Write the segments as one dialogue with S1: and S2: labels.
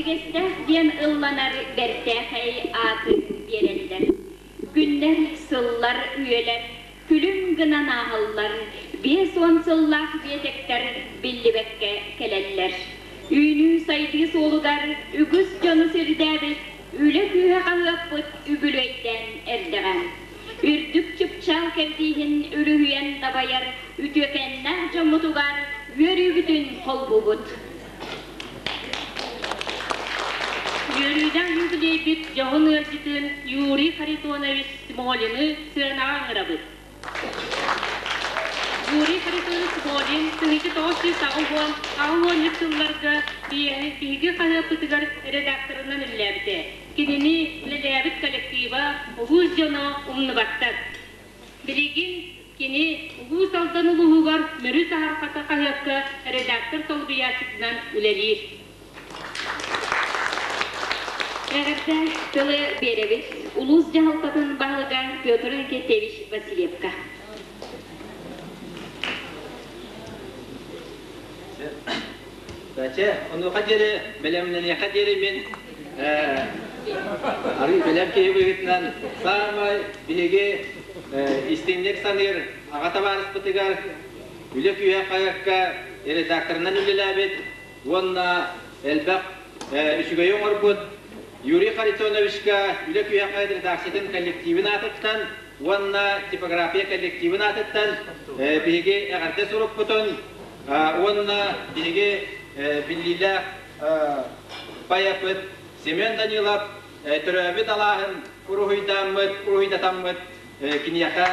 S1: Бэрдьигэстээх диэн ылланар бэртээхэй ааты биэрэллэр. Күннэр, сыллар, үйэлэр күлүм гынан ааһаллар, 50 сыллаах биэтэктэр биллибэккэ кэлэллэр. Үүнүү-сайдыы суолугар үгүс дьону сирдээбит үлэ күүһэ хаһыаппыт үбүлүөйдээн эрдэҕэ. Үрдүк чыпчаал кэрдииһин үлүһүйэн дабайар үтүөкэннээх дьоммутугар үөрүүбүтүн холбуубут.
S2: Үөрүүлээх юбилейбит дьоһун ыалдьытын Юрий Харитонович Смолины сыанаҕа ыҥырабыт. Юрий Харитонович Смолин 1980 сылларга биһиги хаһыаппытыгар редакторынан үлэлээбитэ. Кинини үлэлээбит коллектива улуус дьоно умнубаттар. Билигин кини Улуус Алдан улууһугар Мүрү саһархата хаһыакка редактор солбуйааччытынан үлэлиир.
S1: Эҕэрдэ тылы биэрэбит улуус дьаһалтатын баһылыга Петр Никитевич Васильевка.
S3: Чэ, онуоха диэри бэлэмнэниэхэ диэри мин арыы бэлэм киһи быһыытынан саамай биһиги истиҥник саныыр аҕа табаарыспытыгар Үлэ күүһэ хаһыакка редакторынан үлэлээбит уонна элбэх үчүгэйи оҥорбут Юрий Харитоновичка Үлэ күүһэ хаһыат редакциятын коллективин аатыттан уонна типография коллективин аатыттан биһиги эҕэрдэ сурукпутун уонна биһиги биллиилээх поэппыт Семен Данилов төрөөбүт алааһын уруһуйдааммыт, уруһуйдатаммыт киниэхэ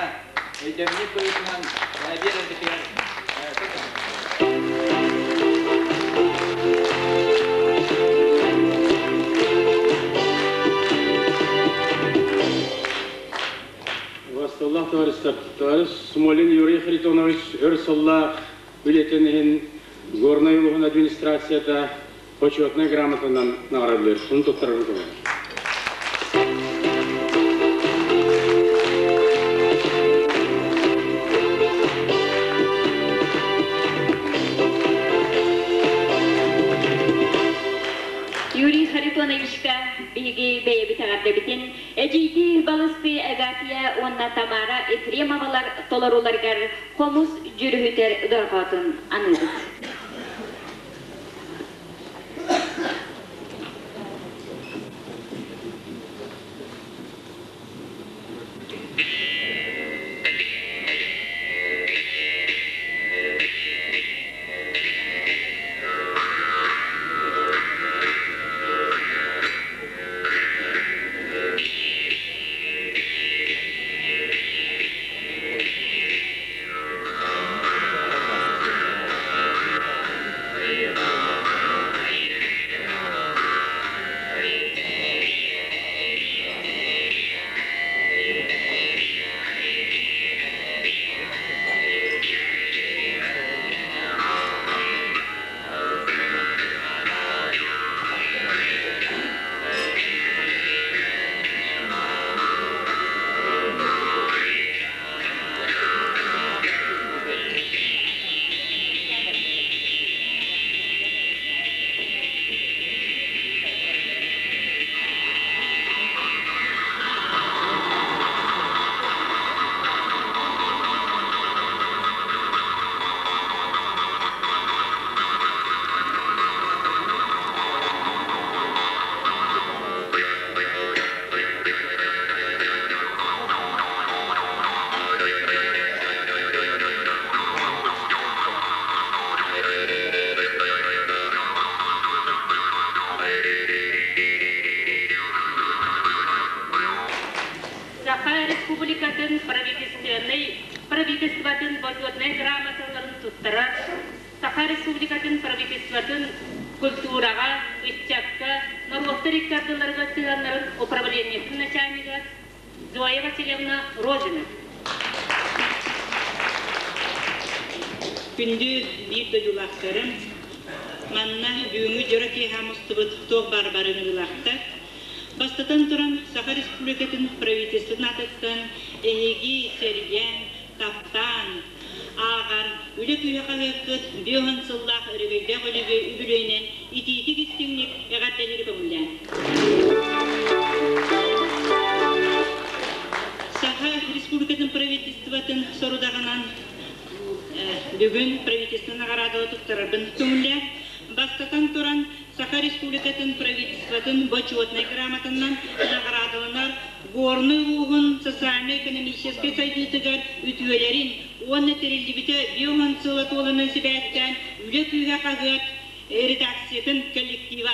S3: өйдөбүнньүк быһыытынан биэрэрбитигэр
S4: Убасталлаах товарищтар, товарищ Смолин Юрий Харитонович өр сыллаах үлэтин иһин Горнай улууһун администрацията Почетнай грамотанан наҕаралыыр. Ону туттарарбыт олорор.
S1: Юрий Харитоновичка биһиги бэйэбит эҕэрдэбитин эдьиийдии балыстыы Агафья уонна Тамара Ефремовалар толорууларыгар хомус дьүрүһүтэр дорҕоотун аныыбыт.
S2: Саха Республикатын правительственнай правительствотын бочуотунай грамоталарын туттарар Саха Республикатын правительствотын культураҕа, ыччакка, норуоттар икки ардыларыгар сыһыаннарын управлениетын начальнига Зоя Васильевна Рожина.
S5: Күндү биир дойдулаахтарым, манна бүгүҥҥү дьоро киэһэ мустубут туох баар барыҥыылаахтар. Бастатан туран, Саха Республикатын правительствотын аатыттан эһиги сэргээн, таптаан, ааҕар Үлэ күүһэ хаһыаккыт биоһун сыллаах өрөгөйдөөх үбүлүөйүнэн итиитик-истиҥник эҕэрдэлири көҥүллээн. Саха Республикатын правительствотын сорудаҕынан бүгүн правительство наҕараадала туттарарбын көҥүллээн, бастатан туран Саха Республикатын правительствотын бочуотунай грамотанан наҕараадаланар Горнай улууһун социально-экономическай сайдыытыгар үтүөлэрин уонна тэриллибитэ биоһун сыла туоланан сибээстээн Үлэ күүһэ хаһыат редакциятын коллектива.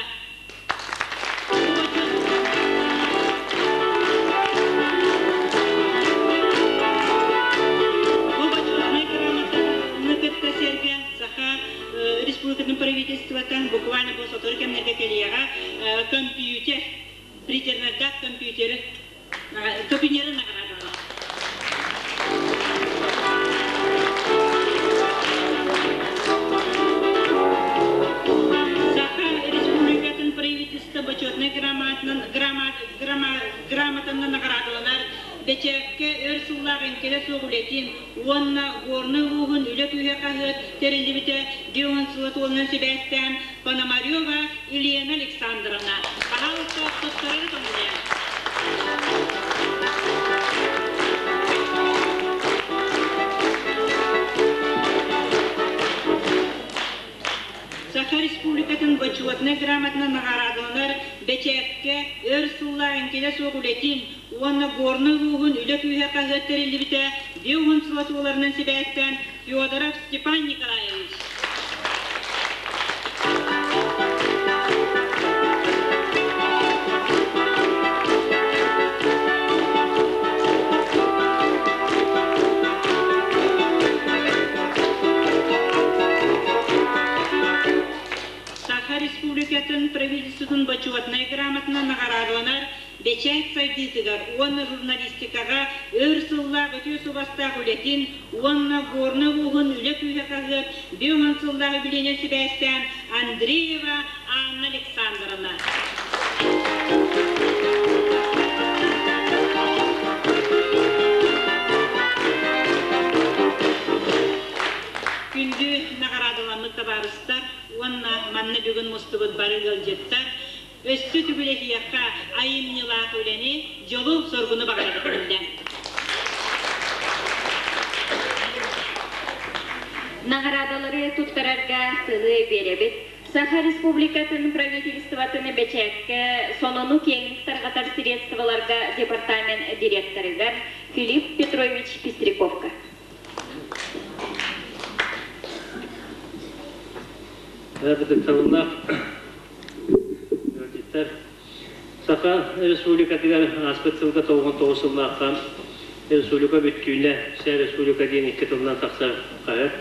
S5: Бу бочуотунай грамотаны кытта сэргэ Саха Республикатын правительствота буквально бу сотору кэмнэргэ кэлиэҕэ компьютер, принтернардаах компьютеры, кабинеты наҕараадаланар. Саха Республикатын правительство бочуотунай грамотанан грамотанан наҕараадаланар бэчээккэ өр сыллаах эҥкилэ суох үлэтин уонна Горнай улууһун Үлэ күүһэ хаһыат тэриллибитэ 50 сыла туолунан сибээстээн Пономарева Елена Александровна, пожалуйста, туттарары көҥүлээн. Саха Республикатын бочуотунай грамотанан наҕараадаланар бэчээккэ өр сыллаах эҥкилэ суох үлэтин уонна Горнай улууһун Үлэ күүһэ хаһыат тэриллибитэ 50 сыла туоларынан сибээстээн Федоров Степан Николаевич. Саха Республикатын правительствотын бочуотунай грамотанан наҕараадаланар бэчээт сайдыытыгар уонна журналистикаҕа өр сыллаах үтүө суобастаах үлэтин уонна Горнай улууһун Үлэ күүһэ хаһыат 50 сыллаах үбүлүөйүнэн сибээстээн Андреева Анна Александровна. Күндү наҕараадаламмыт табаарыстар уонна манна бүгүн мустубут бары ыалдьыттар, Өссө түбүлэһиэххэ айымньылаах үлэни, дьолу-соргуну баҕарабыт биллэ.
S1: Наҕараадалары туттарарга тылы биэрэбит. Саха Республикатын правительствотын бэчээккэ сонуну киэҥник тарҕатар средстволарга департамент директорыгар Филипп Петрович Пестряковка.
S6: Ытыктабыллаах Ыалдьыттар Саха Республикатыгар ааспыт сылга 99 сыллаахха республика бүттүүнэ вся республика диэн икки тылынан тахсар хаһыат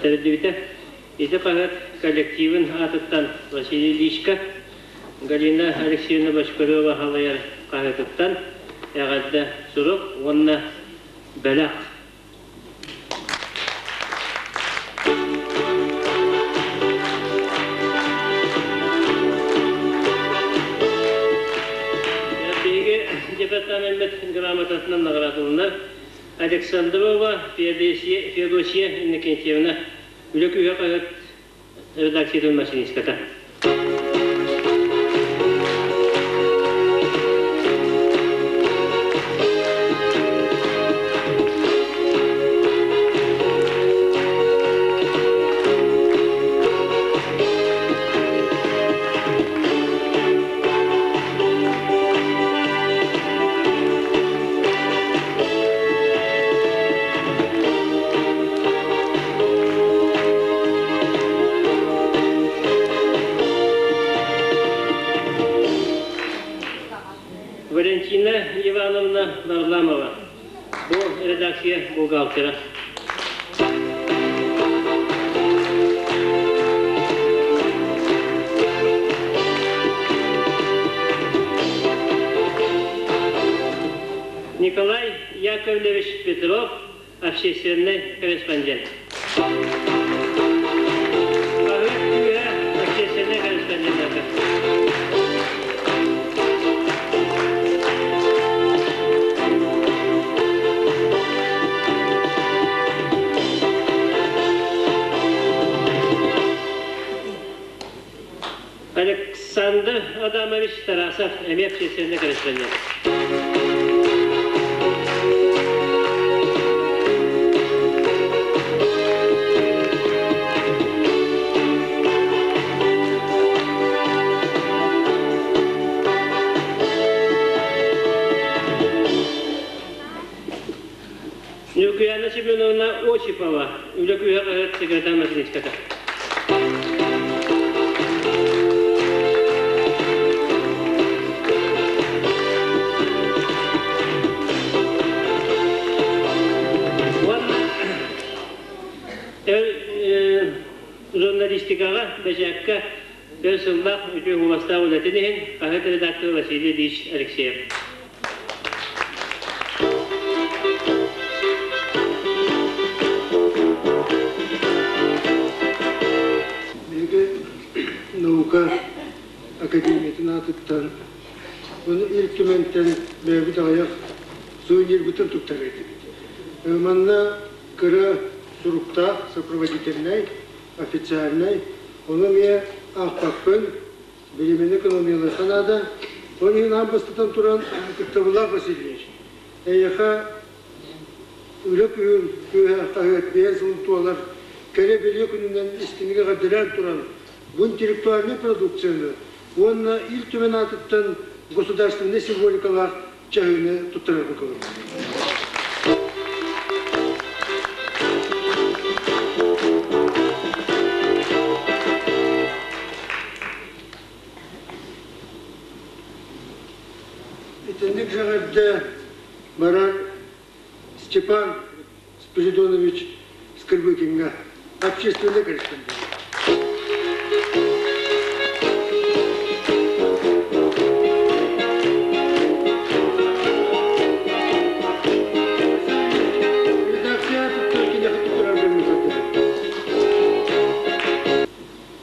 S6: тэриллибитэ. Ити хаһыат коллективын аатыттан Василий Ильичка, Галина Алексеевна Бочкарева салайар хаһыатыттан эҕэрдэ сурук уонна бэлэх. Биһиги департамеммыт грамотатынан наҕараадаланар Александрова Феодосия Иннокентьевна Үлэ күүһэ хаһыат редакциятын машинистката. Валентина Ивановна Варламова, бу редакция бухгалтера. Николай Яковлевич Петров, общественный корреспондент. Хаһыат күүһэ общественный корреспондент. Александр Адамович Тарасов, эмиэ общественный корреспондент. Ньургуяна Семеновна Осипова, үлэ күүһэ хаһыат секретарь машинистката. Уонна журналистикаҕа, бэчээккэ өр сыллаах үтүө куоластаах үлэтин иһин хаһыат редактора Василий Ильич Алексеев.
S7: Биһиги наука академиятын аатыттан ону Ил Түмэнтэн бэйэбит аҕыйах сувенирбытын туттар этибит. Манна кыра суруктаах сопроводительнай, официальнай, ону эмиэ аахпаппын, Бириэмэни экономиялыахха наада. Ол иһин аан бастатан туран, Ытыктабыллаах Васильевич, эйиэхэ үлэ күһүн күүһэ хаһыат биэс сылын туолар кэрэ бэлиэ күнүнэн истиҥник эҕэрдэлээн туран, бу интеллектуальнай продукцияны уонна Ил Түмэн аатыттан государственнай символикалаах чаһыыны туттарарга көҥүл. Итинник эҕэрдэ барар Степан Спиридонович Скрыбыкиҥҥа общественный корреспондент.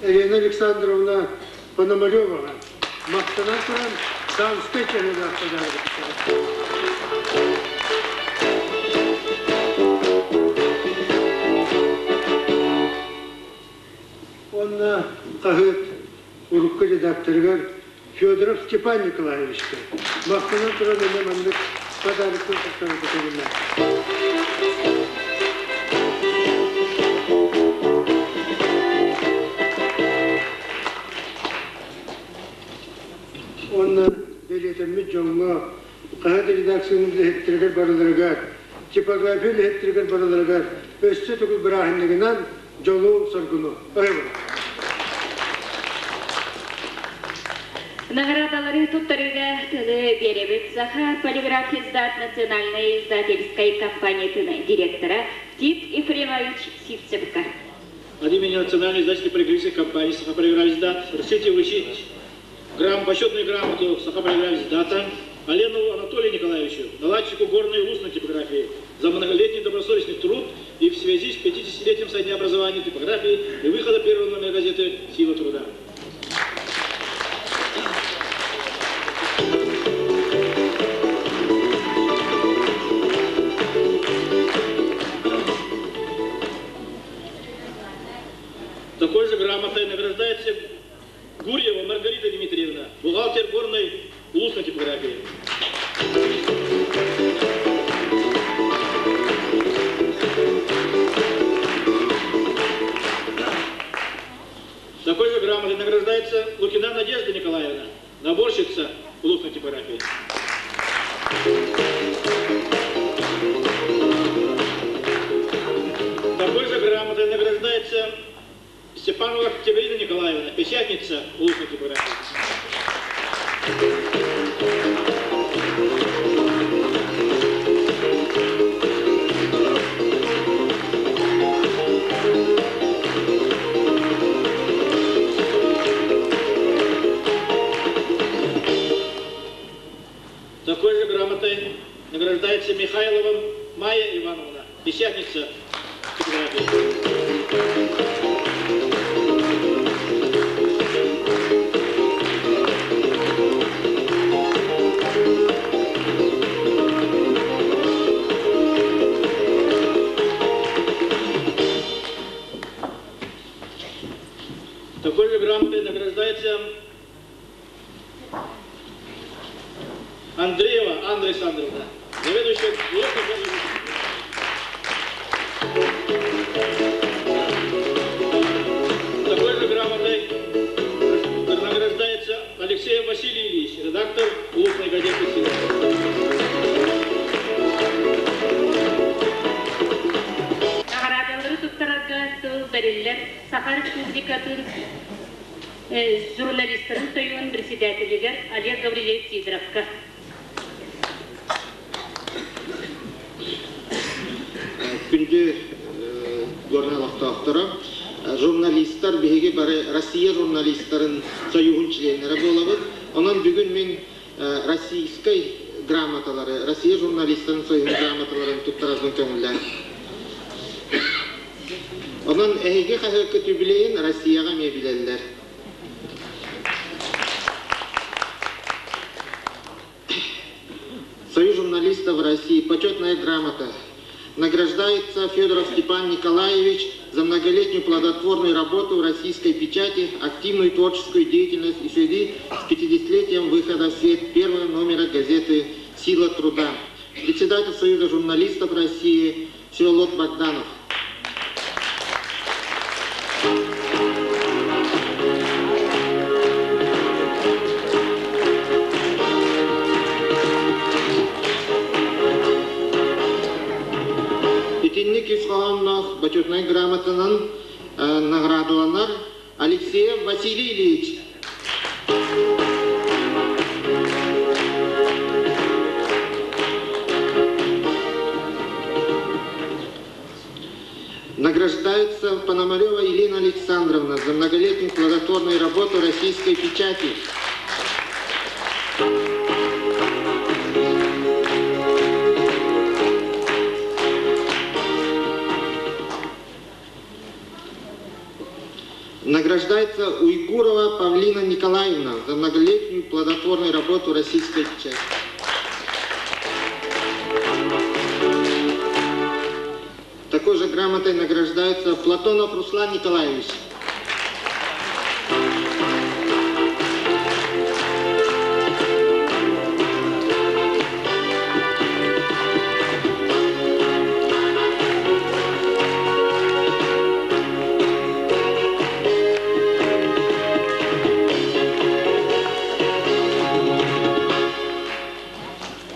S7: Елена Александровна Пономареваҕа махтанан туран дамскай чаһыылаах подарок. Уонна хаһыат урукку редакторыгар Федоров Степан Николаевичка махтанан туран эмэ маннык подароктын туттаран көтөлүнэ. Уонна бэлиэтэммит дьоҥҥо хаһыат редакциятын үлэһиттэригэр барыларыгар, типография үлэһиттэригэр барыларыгар өссө төгүл бырааһынньыгынан дьолу-соргуну ыһабын.
S1: Наградалары туттарыыга тылы биэрэбит Саха полиграфиздат национальной издательской компаниятын директора Тит Ефремович Сивцевка.
S8: От имени Национальной издательской полиграфической компании «Саха полиграфиздат» разрешите вручить грам, почетную грамоту «Саха полиграфиздата» Оленову Анатолию Николаевичу, наладчику горной устной типографии, за многолетний добросовестный труд и в связи с 50-летием со дня образования типографии и выхода первого номера газеты «Сила труда». Такой же грамотой награждается Гурьева Маргарита Дмитриевна, бухгалтер горной устной типографии. Такой же грамотой награждается Лукина Надежда Николаевна, наборщица улусной типографии. Такой же грамотой награждается Степанова Октябрина Николаевна, печатница улусной типографии. Такой же грамотой награждается Михайлова Майя Ивановна, печатница типографии. Такой же грамотой награждается Андреева Анна Александровна, заведующая блоком. Такой же грамотой награждается Алексей Василий Ильич, редактор улусной газеты «Сила».
S2: Наҕараадалары туттарарга тыл бэриллэр Саха Республикатын журналистарын сойуун председателигэр Олег Гаврильевич Сидоровка.
S9: Күндү Горнай олохтоохторо, журналистар биһиги бары Россия журналистарын союһун членнэрэ буолабыт. Онон бүгүн мин российскай грамоталары, Россия журналистарын союһун грамоталарын туттарарбын көҥүллээн. Онон эһиги хаһыаккыт юбилейын Россияҕа эмиэ билэллэр. Союз журналистов России. Почетная грамота. Награждается Федоров Степан Николаевич за многолетнюю плодотворную работу в российской печати, активную творческую деятельность и в связи с 50-летием выхода в свет первого номера газеты «Сила труда». Председатель Союза журналистов России Всеволод Богданов. Итинник ис хоһоонноох Бочуотунай грамотанан наградаланар Алексеев Василий Ильич. Награждается Пономарева Елена Александровна за многолетнюю плодотворную работу российской печати. Награждается Уйгурова Павлина Николаевна за многолетнюю плодотворную работу российской печати. Такой же грамотой награждается Платонов Руслан Николаевич.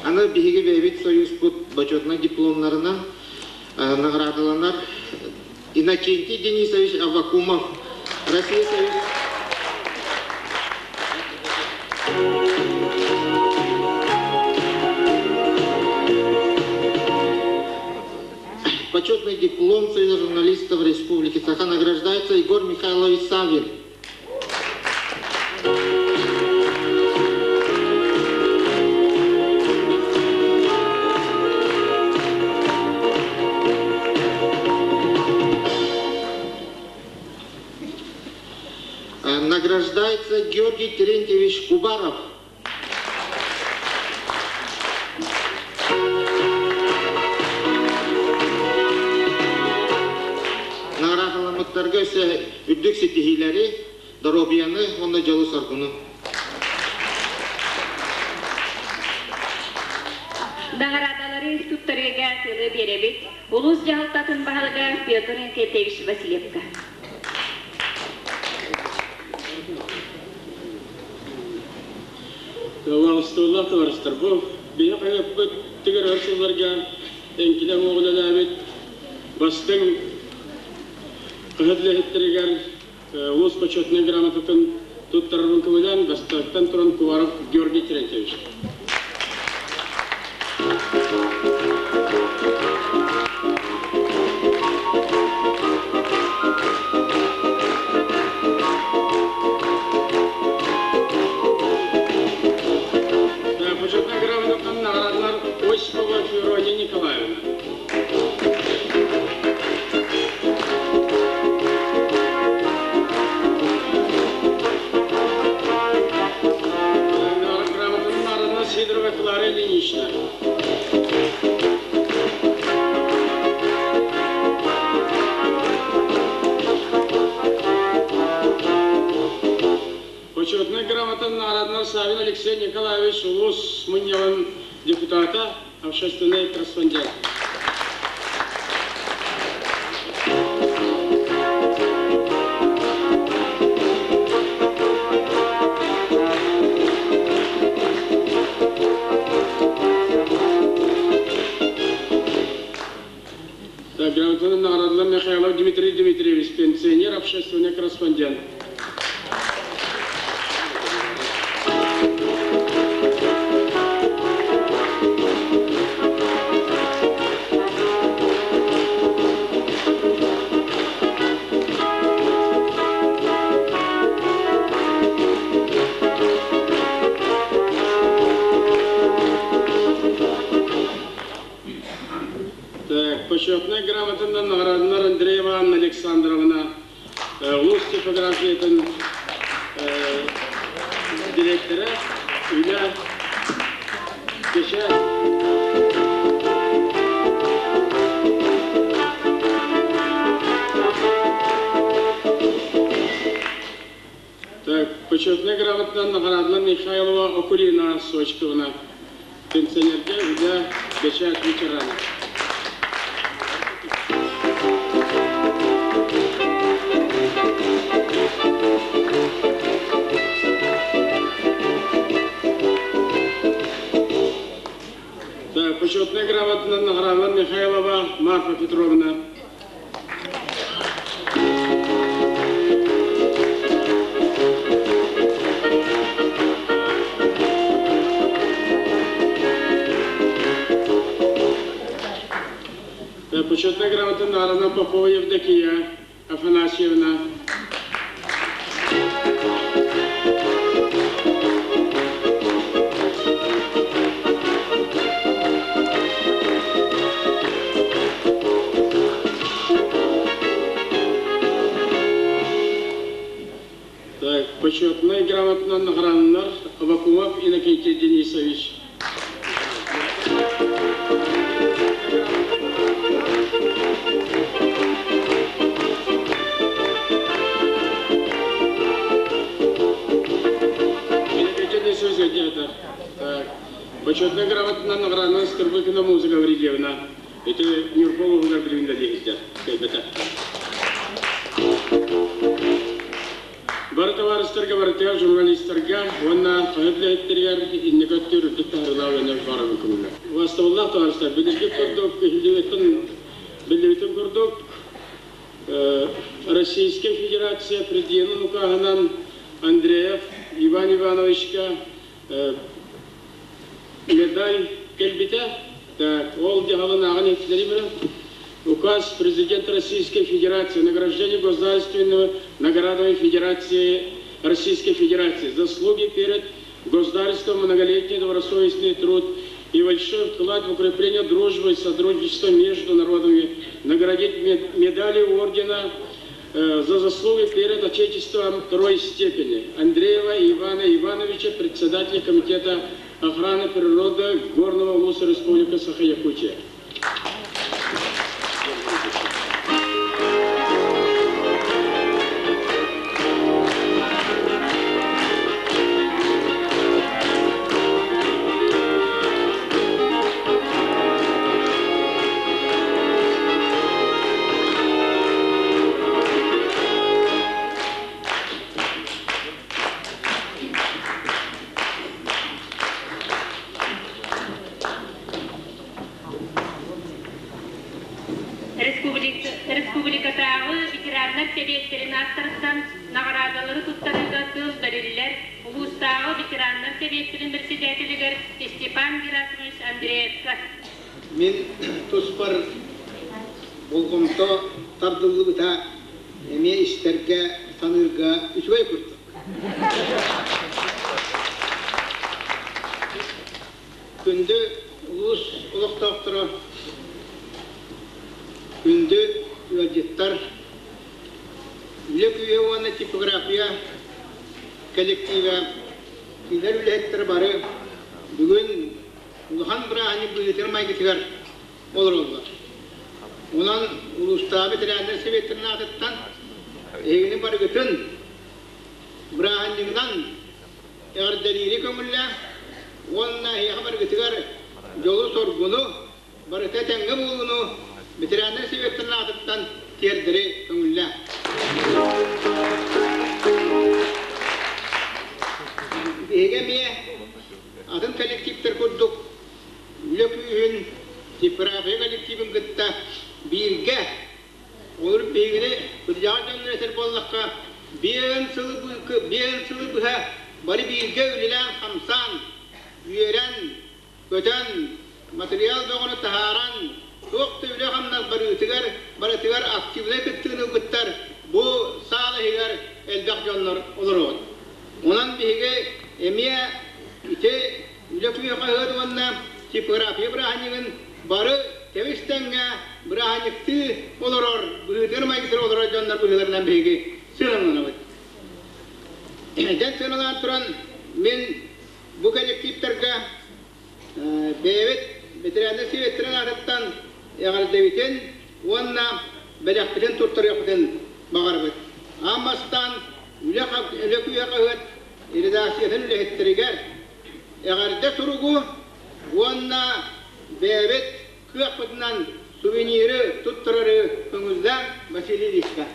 S9: Аны биһиги бэйэбит союзпут бочуотунай дипломнарынан наҕараадаланар Иннокентий Денисович Аввакумов, Россия Союз Почетный диплом Союза журналистов Республики Саха награждается Егор Михайлович Савин. Награждается Георгий Терентьевич Кубаров. Наҕараадаламмыттарга өссө үрдүк ситиһиилэри, доруобуйаны уонна дьолу-соргуну.
S1: Наҕараадалары туттарыыга тылы биэрэбит улуус дьаһалтатын баһылыга Петр Инкетевич Васильевка.
S4: Тыллаах товарищтар, бу биһи хаһыаппыт тигэр өр сылларга эҥкилэ суох үлэлээбит бастыҥ хаһыат үлэһиттэригэр улуус почетнай грамотатын туттарарбын көҥүлээн бастакыттан туран Куваров Георгий Терентьевич. Почетная грамотанан наҕараадалар Осипова Феврония Николаевна. Грамотанан наҕараадалар грамотанан наҕараадаланар Савин Алексей Николаевич улуус мунньаҕын депутата, общественный корреспондент. Грамотанан наградалан Михайлов Дмитрий Дмитриевич, пенсионер, общественный корреспондент. Так, почетная грамотанан наградалар Андреева Анна Александровна, улуус типографиятын директора, үлэ кеше. Так, почетная грамотанан наградалар Михайлова Окулина Сочковна, пенсионерге үлэ бечать ветерана. Так, почетная грамотанан наградалар Михайлова Марфа Петровна. Почетная грамота наградана Попова Евдокия Афанасьевна. Так, почетная грамотанан наҕараадаланар Авакумов Иннокентий Денисович. Иннокентий Денисович где-то. Так, почетная грамотанан наҕараадаланар Скорбыкина Музыка Гаврильевна. Это Нюрба улууһугар билигин үлэлии сылдьар. Бары табаарыстарга барытыгар журналистарга уонна хаһыат үлэһиттэригэр инники өттүгэр үрдүк таһаарыылаах үлэни баҕарабын көҥүлэ. Убаастабыллаах табаарыстар, билэргит курдук, биллибитин курдук, Российскай Федерация Президенин укааһынан Андреев Иван Ивановичка медаль кэлбитэ. Так, ол дьаһалын ааҕан иһиттилэрим Указ Президента Российской Федерации награждение государственного наградами Федерации Российской Федерации заслуги перед государством, многолетний добросовестный труд и большой вклад в укрепление дружбы и сотрудничества между народами, наградить медалью ордена за заслуги перед Отечеством второй степени Андреева Ивана Ивановича, председателя Комитета охраны природы Горного Улуса Республики Саха-Якутия.
S2: Республикатааҕы ветераннар сэбиэттэрин ааттарыттан наҕараадалары туттарыыга тыл бэриллэр улуустааҕы ветераннар сэбиэттэрин председателигэр Степан Герасимович Андреевка.
S10: Мин туспар болҕомто тардыллыбыта эмиэ истэргэ, саныырга үчүгэй курдук. Күндү улуус олохтоохторо, күндү ыалдьыттар, үлэ күүһэ уонна типография коллектива, кинилэр үлэһиттэрэ бары бүгүн улахан бырааһынньык быһыытыгар-майгытыгар олороллор. Онон улуустааҕы бэтэрээннэр сэбиэттэрин аатыттан эһигини барыгытын бырааһынньыгынан эҕэрдэлиири көҥүллээх уонна эһиэхэ барыгытыгар дьолу-соргуну, барыта этэҥҥэ буолууну ветераннар Советтарын аатыттан тиэрдэри көҥүллээх. Биһиги эмиэ атын коллективтар курдук үлэ күүһүн типография коллективын кытта бииргэ Олор биһигини кырдьаҕас дьоннор этэр буоллахха, биэн сылы быһа бары бииргэ үлэлээн-хамсаан, үөрэн, көтөн, матырыйаал бөҕөнү таһааран, туох да үлэ-хамнас барыытыгар барытыгар активнай кыттыыны ылбыттар бу саала иһигэр элбэх дьоннор олоробут. Онон биһиги эмиэ ити Үлэ күүһэ хаһыат уонна типография бырааһынньыгын бары тэбис-тэҥҥэ бырааһынньыктыы олорор, быһыытыгар-майгытыгар олорор дьоннор быһыыларынан биһиги сыаналанабыт. Дьэн сыаналаан туран, мин бу коллективтарга бэйэбит ветераннар сэбиэттэрин аатыттан эҕэрдэбитин уонна бэлэхпитин туттарыахпытын баҕарабыт. Аан бастаан Үлэ күүһэ хаһыат редакциятын үлэһиттэригэр эҕэрдэ суругу уонна бэйэбит кыахпытынан сувениры туттарары көҥүллээн Василий Ильичка.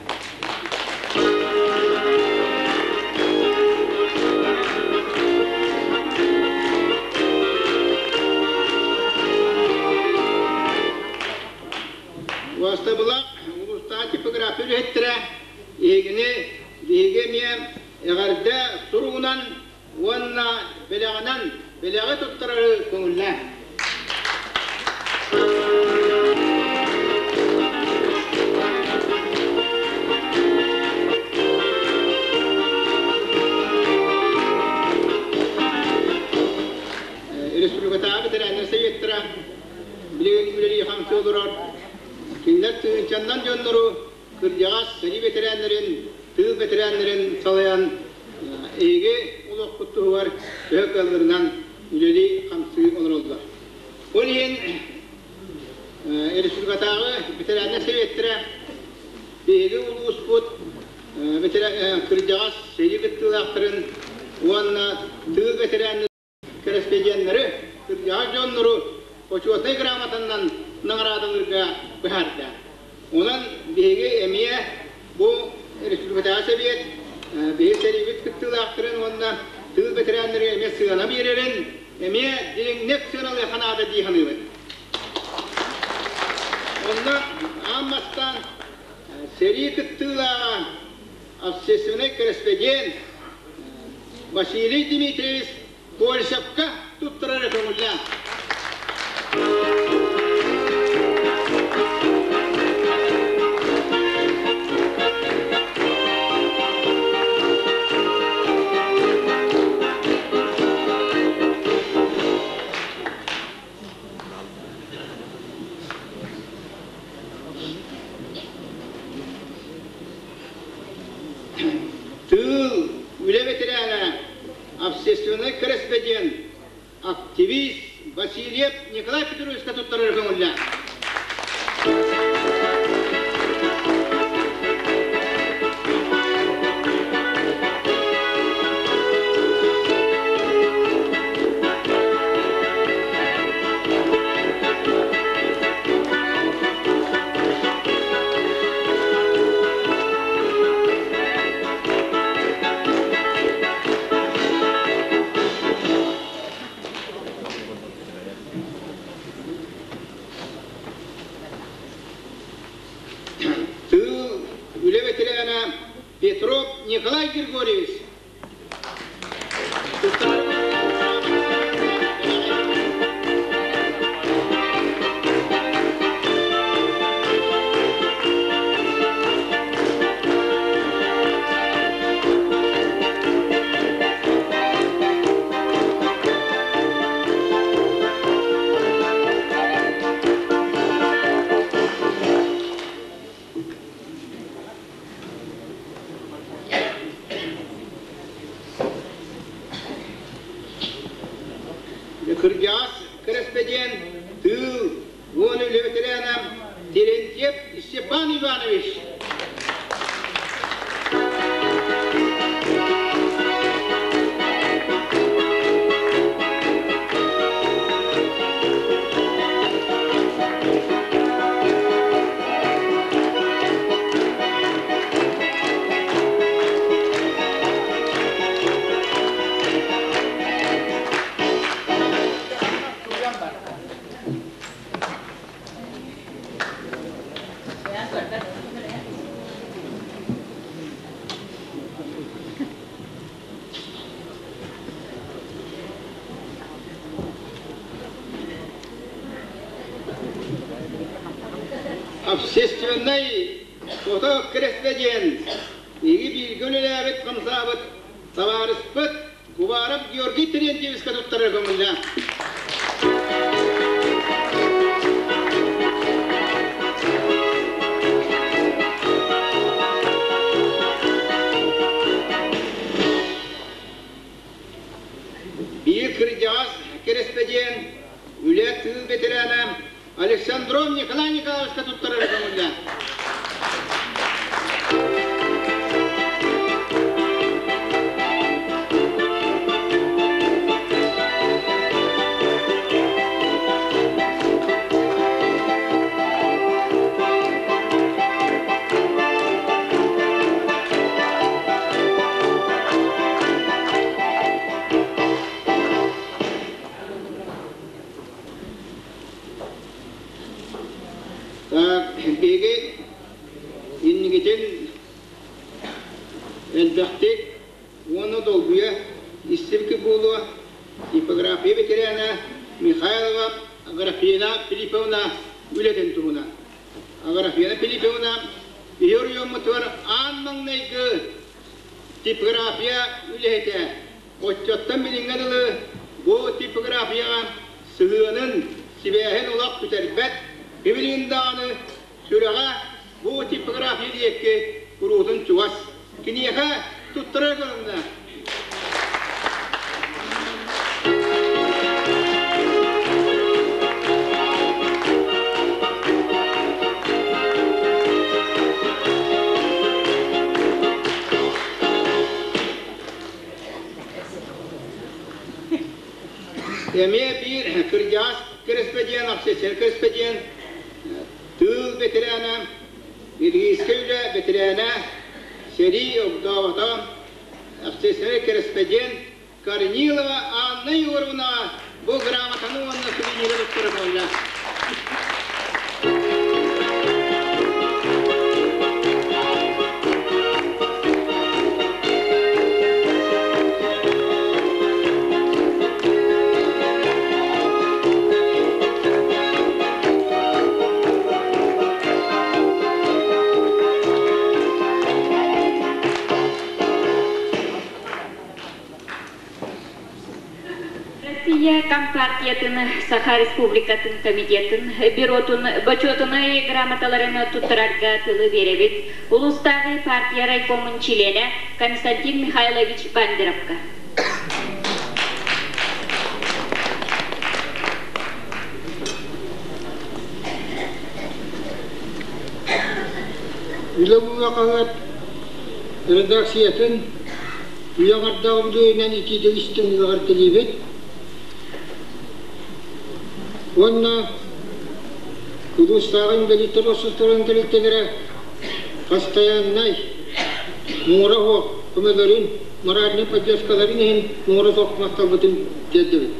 S10: Уостабылаах улуустааҕы типография үлэһиттэрэ эһигини биһиги эмиэ эҕэрдэ суругунан уонна бэлэҕинэн бэлэҕи туттарары көҥүллээ. Республикатааҕы ветераннар советтара билигин үлэлии хамсыы олорор. Кинилэр тыһыынчаннан дьоннору кырдьаҕас сэрии бэтэрээннэрин, тыыл бэтэрээннэрин салайан эһиги олоххут туһугар төһө кыалларынан үлэлии-хамсыы олороллор. Ол иһин республикатааҕы ветераннар сэбиэттэрэ биһиги улууспут кырдьаҕас сэрии кыттыылаахтарын уонна тыыл бэтэрээннэрин кэрэспэдьиэннэри, кырдьаҕас дьоннору Почетнай грамотаннан наҕараадалыырга быһаарда. Онон биһиги эмиэ бу республикатааҕы сэбиэт биһиги сэриибит кыттыылаахтарын уонна тыыл бэтэрээннэригэр эмиэ сыана биэрэрин эмиэ дириҥник сыаналыахха наада дии саныыбын. Онно аан бастаан сэрии кыттыылааҕа общественнай кэрэспэдьиэн Василий Дмитриевич Кольцевка туттарара көҥүллээх. Тыыл, үлэ бэтэрээнэ, общественнай кэрэспэдьиэн, активист Васильев Николай Петровичка туттарар көҥүллээх. Тыыл үлэ бэтэрээнэ Петров Николай Григорьевич. Кырдьаҕас кэрэспэдьиэн тыыл уон үлэ ветерана Терентьев Степан Иванович. Общественнай фото кирэспэдьиэн биһиги бииргэ үлэлээбит хамсаабыт табаарыспыт Уваров Георгий Терентьевичка туттарар көҥүллээх. Биир кырдьаҕас кэрэспэдьиэн, үлэ тыыл бэтэрээнэ Александров Николай Николаевичка туттарар көҥүллээх. Биһиги инникитин элбэхтик уонна долгуйа истибиккит буолуо типография ветерана Михайлова Аграфена Филипповна үлэтин туһунан. Аграфена Филипповна биһи оройуоммутугар аан маҥнайгы типография үлэһитэ. Оччоттон билиҥҥэ дылы бу типографияҕа сыһыанын, сибээһин олох сүтэрбэт, билигин даҕаны сүрэҕэ бу типография диэки куруутун чугас. Киниэхэ туттарар көрүҥнэ. Эмиэ биир кырдьаҕас кэрэспэдьиэн, общественнай кэрэспэдьиэн, тыыл бэтэрээнэ, Илгийскэй үлэ бэтэрээнэ, сэрии огдообото, общественнай кэрэспэдьиэн Корнилова Анна Егоровна бу грамотаны уонна сувениры туттара буолла.
S1: Россия Компартиятын Саха Республикатын комитетын бюротун бочуотунай грамоталарын туттарарга тылы биэрэбит улуустааҕы партия райкомун чилиэнэ Константин Михайлович Бандеровка.
S7: Үлэ хаһыат редакциятын үйэ аҥардаах үбүлүөйүнэн итиитик истиҥ эҕэрдэлиибит уонна улуустааҕы инбэлииттэр уопсастыбаларын тэрилтэлэрэ постояннай муҥура суох көмөлөрүн, моральнай поддержкаларын иһин муҥура суох махталбытын тиэрдэбит.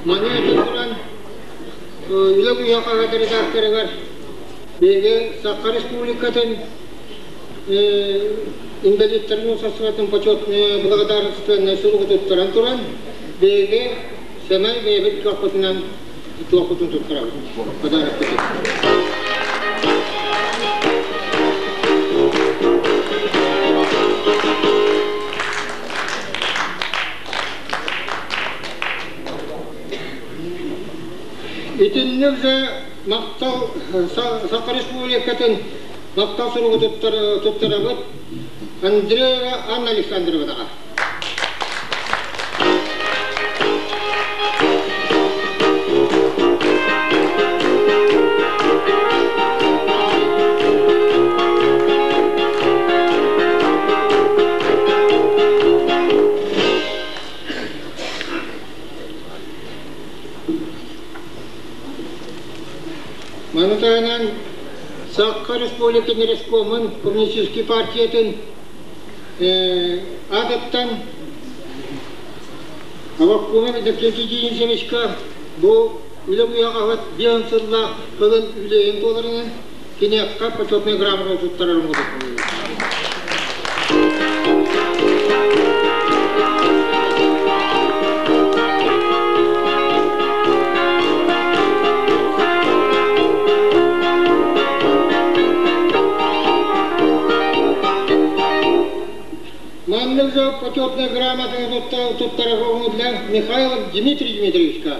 S7: Маны этэн туран, Үлэ күүһэ хаһыат редакторыгар биһиги Саха Республикатын инбэлииттэрин уопсастыбатын почетная благодарственнай суругу туттаран туран, биһиги сэмэй бэйэбит кыахпытынан туохпутун туттарабыт. Подарокпытын. Итинник же махтал Саха Республикатын махтал суругу туттарабыт Андреева Анна Александровнаҕа. Маны таһынан Саха Республикатын Рескомун Коммунистическай партиятын аатыттан Аввакумов Иннокентий Денисовичка бу үлэ уйаҕаһыт биэн сыллаах кылын үлэйин туоларынан киниэхэ почетный грамота туттарар оҥорбут. Маннык же почетная грамотаны туттарар оҥоһуллар Михайлов Дмитрий Дмитриевичка.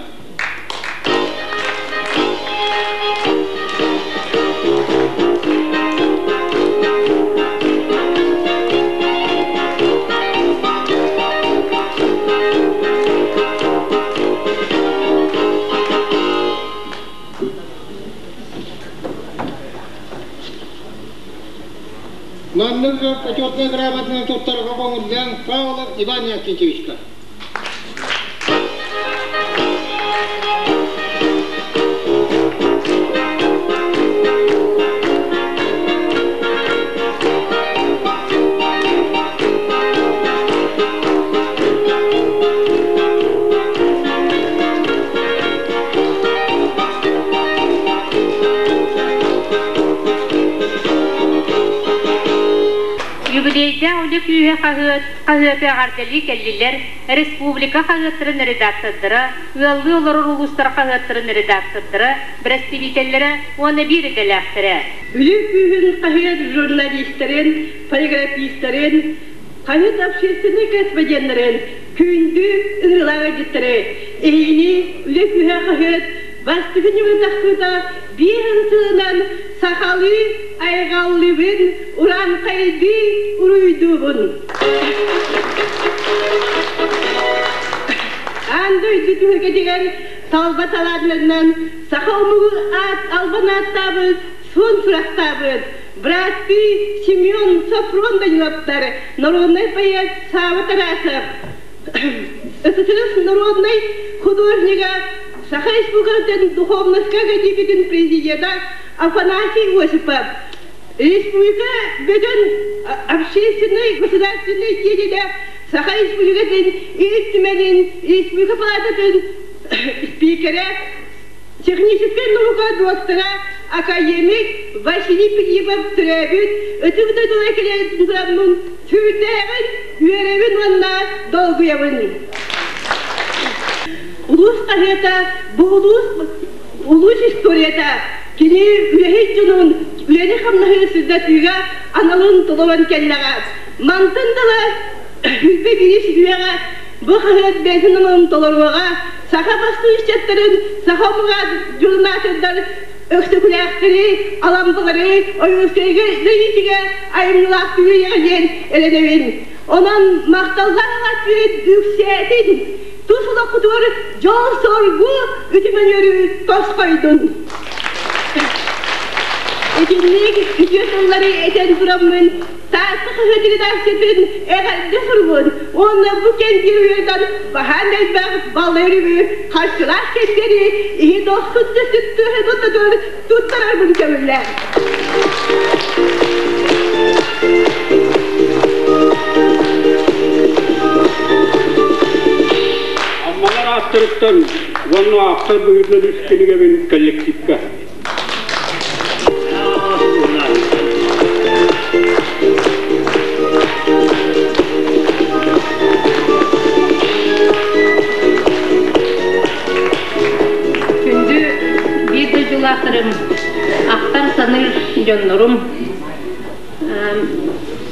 S7: Маннык почетная грамотаны туттарга көҥүллээн Павлов Иван Якутьевичка.
S2: Юбилейдаах үлэ күүһэ хаһыат хаһыаты эҕэрдэлии кэллилэр республика хаһыаттарын редактордара, ыаллыы олорор улуустар хаһыаттарын редактордара, бэрэстэбиитэллэрэ уонна биир идэлээхтэрэ.
S11: Үлэ күүһүн хаһыат журналистарын, полиграфистарын, хаһыат общественнай корреспонденнарын күндү ыҥырыылаах ыалдьыттары, эһигини Үлэ күүһэ хаһыат бастакы ньыманы тахсыбыта биэһин сылынан сахалыы айҕаллыыбын, урааҥхайдыы уруйдуубун. Аан дойду түһүлгэтигэр талба талааннарынан саха омугу аат албан ааттаабыт, суон сурахтаабыт бырааттыы Семен Софрон Даниловтар, народнай поэт Сава Тарасов, СССР народнай художнига, Саха Республикатын духовноска академиятын президента Афанасий Осипов, республика бөдөн общественной государственной деятеля, Саха Республикатын Ил Түмэнин Республика Палататын спикерэ, техническэй наука доктора, академик Василий Пилипов төрөөбүт ытык дойдулар кэлэн тураммын сүрдээҕин үөрэбин уонна долгуйабын. Улуус хаһыата бу улуус улуус историята кини үлэһит дьонун үлэни-хамнаһы сырдатыыга аналын толорон кэллэҕэ. Мантан дала Үлбэ биир үйэҕэ бу хаһыат бэйэтин аналын толоруоҕа, саха бастыҥ ыччаттарын, саха омуга дьурнаатырдар Өксөкүлээхтэри, Алампалары, Ойуунскайга Леонидигэ айымньылаах үөрүйэҕэ диэн эрэнэбин. Онон махталлаах аҕатыыт үксээтин, тус олоххутугар дьол-соргу үтүмэн үөрүү тосхойдун. Итинник үтүө тыллары этэн тураммын, Таатта хаһыат редакциятын эҕэрдэ суругун уонна бу кэнтиэр уйардан баһаан элбэх балыырыбы харчылаах кэнтиэри иһи дохсун түсүт тыаһын туттарарбын көҥүллээх.
S4: Аммалар ааттарыттан уонна ааптар быһыытынан үс кинигэбин коллективка.
S2: Күндү биир дойдулаахтарым, ахтар саныыр дьоннорум,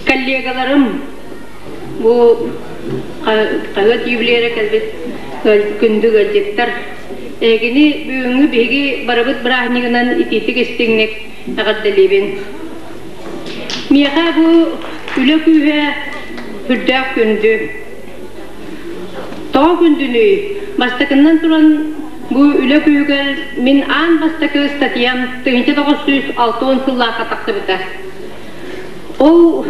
S2: коллегаларым, бу хаһыат юбилейа кэлбит күндү ыалдьыттар Эһигини бүгүҥҥү биһиги барыбыт бырааһынньыгынан итиитик истиҥник эҕэрдэлиибин. Миэхэ бу үлэ күүһэ сүрдээх күндү. Тоҕо күндүнүй? Бастакыннан туран бу үлэ күүһүгэр мин аан бастакы ыстатыйам 1960 сыллаахха тахсыбыта. Ол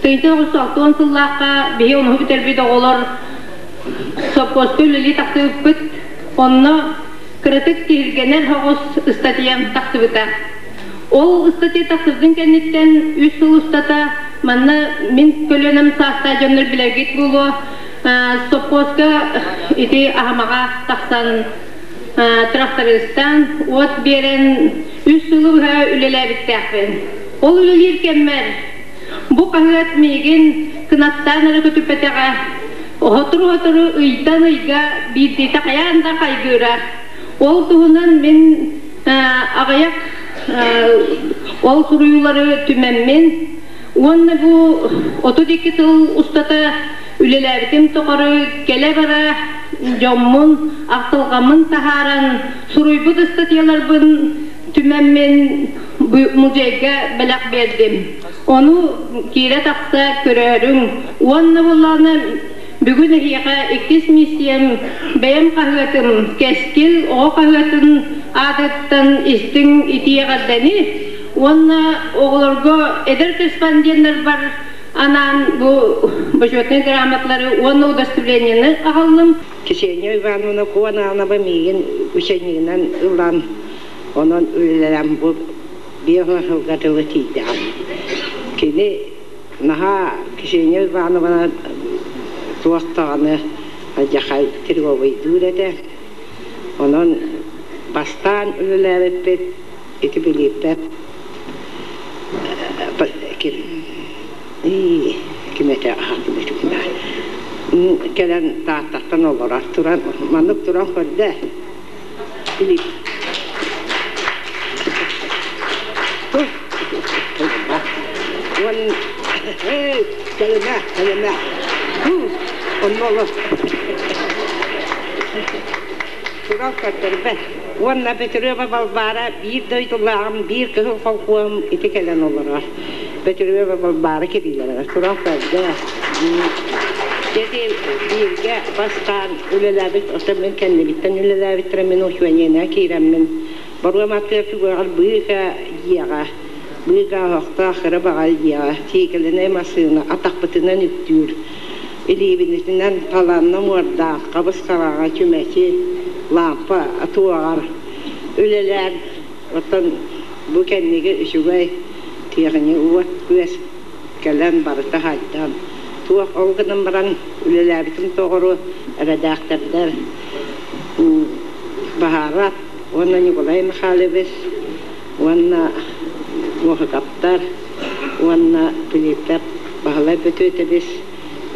S2: 1960 сыллаахха биһи онуһу бүтэрбит оҕолор Сопхуоска үлэлии тахсыбыппыт. Онно кыратык киһиргэнэр соҕус ыстатыйам тахсыбыта. Ол ыстатыйа тахсыбытын кэнниттэн үс сыл устата манна мин көлүөнэм саастаах дьоннор билэргит буолуо, сопхуоска ити аһамаҕа тахсан трактористаан, уот биэрэн үс сылы быһа үлэлээбиттээхпин. Ол үлэлиир кэммэр Бу хаһыат миигин кынаттаан эрэ көтүппэтэҕэ, сотору-сотору ыйтан ыйга биирдиитэ хайаан да хайгыыра. Ол туһунан мин аҕыйах ол суруйуулары түмэммин, Уонна бу 32 сыл устата үлэлээбитим тухары кэлэ-бара дьоммун, ахтылҕаммын таһааран суруйбут ыстатыйаларбын түмэммин музейга бэлэх биэрдим. Ону киирэ-тахса көрөөрүҥ. Уонна буоллаҕына бүгүн эһиэхэ иккис миссиям бэйэм хаһыатым Кэскил оҕо хаһыатын аатыттан истиҥ итии эҕэрдэни уонна оҕолорго эдэр корреспонденнарбар анаан бу бочуотунай грамоталары уонна удостоверениены аҕаллым.
S12: Ксения Ивановна Куонаанова миигин ученигынан ылан, онон үлэлээн бу биэс сылга дылы тиийдэҕим. Кини наһаа Ксения Ивановна туох даҕаны алдьархай тревогойдуур этэ. Онон бастаан үлэлээбиппит ити Билииппэп ким ким этэ кэлэн Тааттаттан олорор туран маннык туран көрдө Билип уон кэлимэ кэлимэ онно олор туран көрдөрбөт Уонна Бөтүрүөбэ Балбаара биир дойдулааҕым, биир кыһыл холкуоһум ити кэлэн олорор. Бөтүрүөбэ Балбаара кириилэрэ туран көрдө. Дети бииргэ бастаан үлэлээбит, оттон мин кэннибиттэн үлэлээбиттэрэ, мин учуонньуйа киирэммин боруом аттыгар түгэҕэр быыка дьиэҕэ, быыка оһохтоох кыра баҕайы дьиэҕэ сиикэлинэй массыына атахпытынан үктүүр илиибинитинэн талаанна уордаах хабыс-хараҥа чүмэчи лаампа туоҕар үлэлээн, оттон бу кэнниги үчүгэй тиэхиньик уот-күөс кэлэн барыта хайдан, туох ол гынан баран үлэлээбитим тоҕору эрэдээктэрдэр Баһаарап уонна Ньукулай Михайлович уонна Муоһукаптар уонна Пилиппэп Баһылай Бөтүөтэбис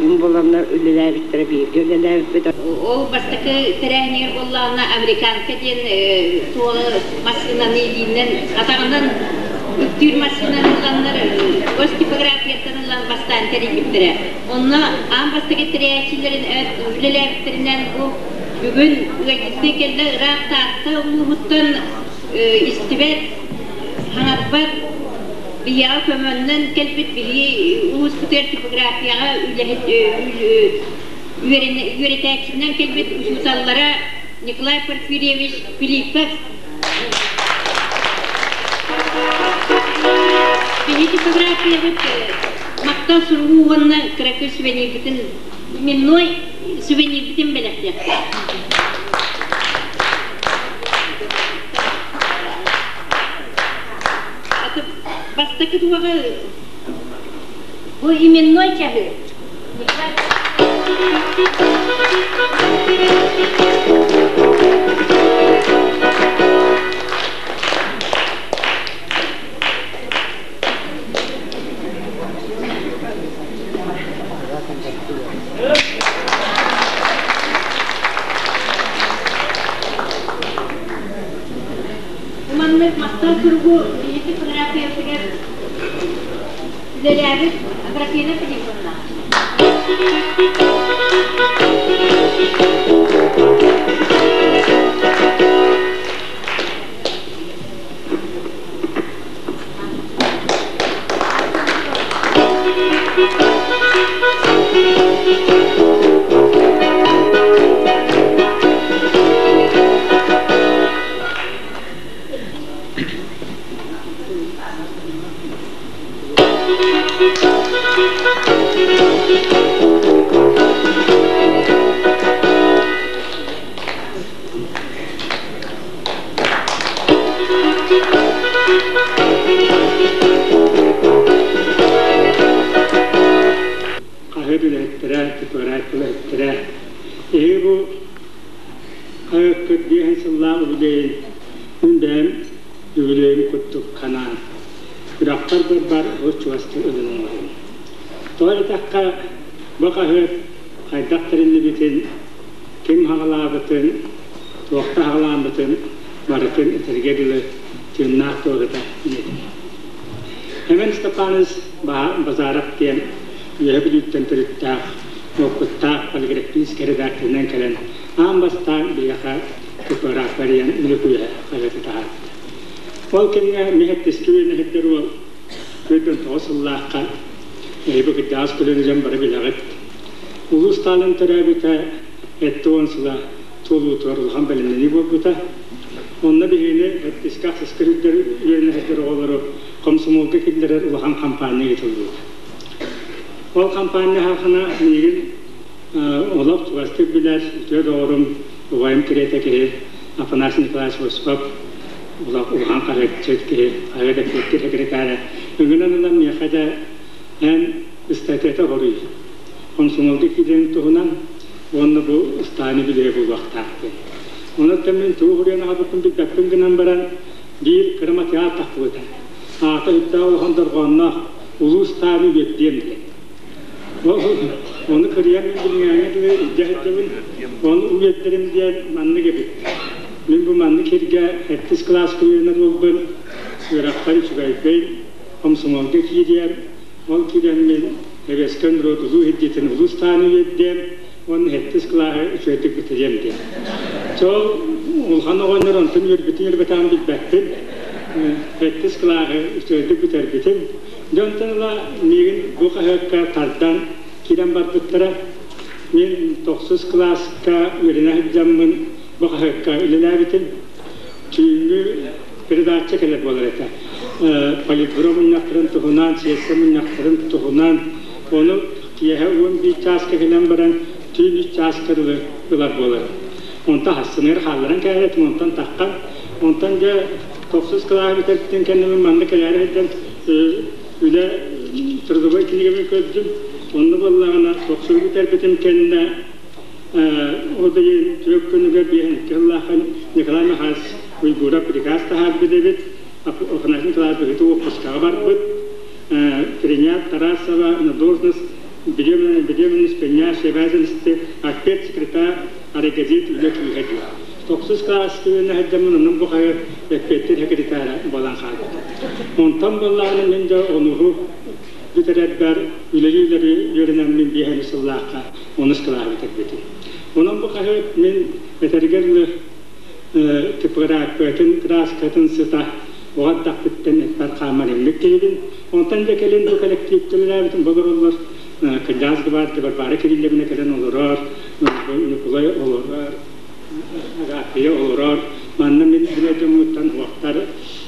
S12: им буланнар үлэлээбиттэрэ бииргэ үлэлээбиппит.
S1: Ол бастакы тэрээһинигэр буоллаҕына американка диэн туоҕу массыынаны илиинэн атаҕынан үктүүр массыынаны ыланнар гостипографияттан ылан бастаан тэрийбиттэрэ. Онно аан бастакы тэрийээччилэрин үлэлээбиттэринэн бу бүгүн ыалдьыттыы кэллэ ыраах Таатта улууһуттан истибэт, хаҥарбат биһиэхэ көмөннөн кэлбит биһиги улууспутугар типографияҕа үлэһит үөрэтээччинэн кэлбит учууталлара Николай Порфирьевич Филиппов. Биһиги типографиябыт махтал суругу уонна кыракый сувенирбитин именной сувенирбитин бэлэхтиэхтэ. Бастакы туһаҕы бу именной чаһы. Маннык махтал суругу биһиги фотографиятыгар үлэлээбит Аграфена Филипповна.
S4: Хаһыат үлэһиттэрэ, типография үлэһиттэрэ эһиги бу хаһыаккыт биэһин сыллаах үбүлүөйүн мин бэйэм үбүлүөйүм курдук ханаан үрэхпэр барбар олус чугастык ылынан олоробун. Тоҕо диэтэххэ, бу хаһыат хайдах тэриллибитин, ким хаҕалаабытын, туохха хаҕалаабытын барытын этэргэ дылы тыыннаах туоһута инэтэ. Эмэн Степанович Базаров диэн Үөһэ Бүлүүттэн төрүттээх, уопуттаах полиграфическай редакторынан кэлэн аан бастаан биһиэхэ типография арыйан үлэ күүһэ хаһыаты таһаарбыта. Ол кэмҥэ миһэттискэ үөрэнэһэрдэр уол 49 сыллаахха эһиги кырдьаҕас көлүөнэ дьон бары билэҕит. Улуу Сталин төрөөбүтэ 70 сыла туолуутугар улахан бэлэмнэнии буолбута. Онно биһигини сэттискэ ахсыска үрдэр үөрэнэ сылдьар оҕолору комсомолга киллэрэр улахан хампаанньа ыытыллыбыта. Ол хампаанньа аһахына миигин олох чугастык билэр үтүө доҕорум, убайым кириэтэ киһи Афанасий Николаевич Осипов олох улахан хаһыатчыт киһи, хаһыат эппиэттиир секретаря. Ыҥыран ылан миэхэ да эн ыстатыйата хоруй. Комсомолга киирэрин туһунан уонна бу ыстааны билиэ буолуохтаах диэн. Онон мин тугу суруйан аҕалбыппын билбэппин гынан баран биир кыра матырыйаал тахсыбыта. Аата үрдээх улахан дорҕоонноох Улуу Ыстааны үөрдүөм диэн. Ону кырыйан мин билиҥээҥҥэ дылы илдьэ сылдьабын. Ону үөрдэрим диэн маннык эбит. Мин бу маннык сиргэ сэттис кылааска үөрэнэр уолбун үөрэхпэр үчүгэйбин, комсомолга киириэм, ол киирэн мин Эбэскэ норуот улуу сирдьитин Улуу Ыстааны үөрдүөм уонна сэттис кылааһы үчүгэйдик бүтэриэм диэн. Сол улахан оҕонньор онтон үөрбүтүн-үөрбэтэҕин билбэппин. Сэттис кылааһы үчүгэйдик бүтэрбитим. Дьэ онтон ыла миигин бу хаһыакка тардан киирэн барбыттара. Мин тохсус кылааска үөрэнэ сылдьаммын бу хаһыакка үлэлээбитим. Түүҥҥү передача кэлэр буолар этэ. Политбюро мунньахтарын туһунан, сессия мунньахтарын туһунан, ону киэһэ 11 чааска кэлэн баран түүн 3 чааска дылы ылар буолар. Онтон хассыныгар хаалларан кээһэтим, онтон таххан, онтон дьэ тохсус кылааһы бүтэрбитин кэннэ манна кэлээри сылдьан үлэ трудовой кинигэбин көрдүм. Онно буоллаҕына тохсуһу бүтэрбитим кэннэ ол да иһин түөрт күнүгэр биэһин сыллаахха Николай Михайлович Уйгуров приказ таһаарбыт эбит. Афанасий Николаевич быһыты уоппускаҕа барбыт. Принят Тарасова на должность беременный исполняющий обязанности отпет-секретарь райгазет үлэ күүһэ диэн. Тохсус кылааска үөрэнэ сылдьаммын онон бу хайа эппиэттиир секретара буолан хаалбытым. Онтон буоллаҕына мин да онуһу бүтэрэрбэр үлэлии-үлэлии үөрэнэммин биэһэни сыллаахха онус кылааһы бүтэрбитим. Онон бу хаһыат мин этэригэр дылы типографиятын, кырааскатын сыта оҕо эрдэхпиттэн эппэр хаамар инник киһибин. Онтон дьэ кэлин бу кэлэктиипкэ үлэлээбитим олороллор. Кырдьаҕас гвардия Варвара Кирилловна кэлэн олорор, Ньукулай олорор, Агафья олорор. Манна мин билэр дьоммуттан уохтар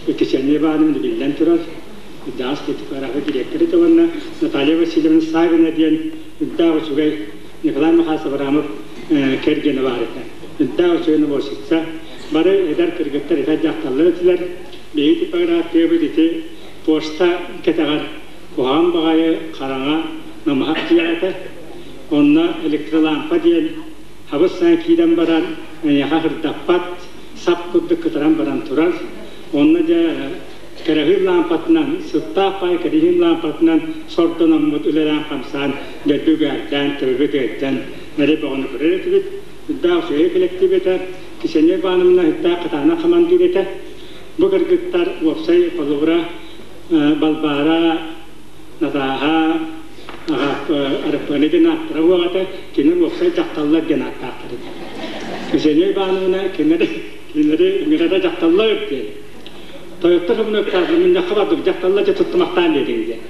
S4: Кисиэнньэ Ивановна биллэн турар. Кырдьаҕас типография дириэктэрэ этэ уонна Наталья Васильевна Савина диэн үрдээх үчүгэй Николай Михайлович Абрамов кэргэнэ баар этэ. Үрдээх үчүгэй наборщица. Бары эдэр кыргыттар, эдэр дьахталлар этилэр. Биһиги типографиябыт ити почта кэтэҕэр куһаҕан баҕайы хараҥа намыһах дьиэ этэ. Онно электролампа диэн хабыс саҥа киирэн баран эйиэхэ сырдаппат, сап курдук кытаран баран турар. Онно дьэ кэрэһиин лаампатынан, сыттаах баай кэрэһиин лаампатынан сордономмут үлэлээн-хамсаан, дэлби үгээрдээн, төбөбүт ыалдьан эрэ бөҕөнү көрөр этибит. Үрдээх үчүгэй кэлэктиип этэ. Кисения Ивановна үрдээх кытаанах хамандыыр этэ. Бу кыргыттар уопсай холобура Балбаара, Натааһа, Араппыана диэн ааттара суох этэ, кинилэр уопсай дьахталлар диэн ааттаахтар этэ. Кисения Ивановна кинилэри кинилэри ыҥырара дьахталлар диэн. Тойоттор хомунуктаах мунньахха бардык дьахталлар дьэ туттумахтаан диэтиҥ диэн.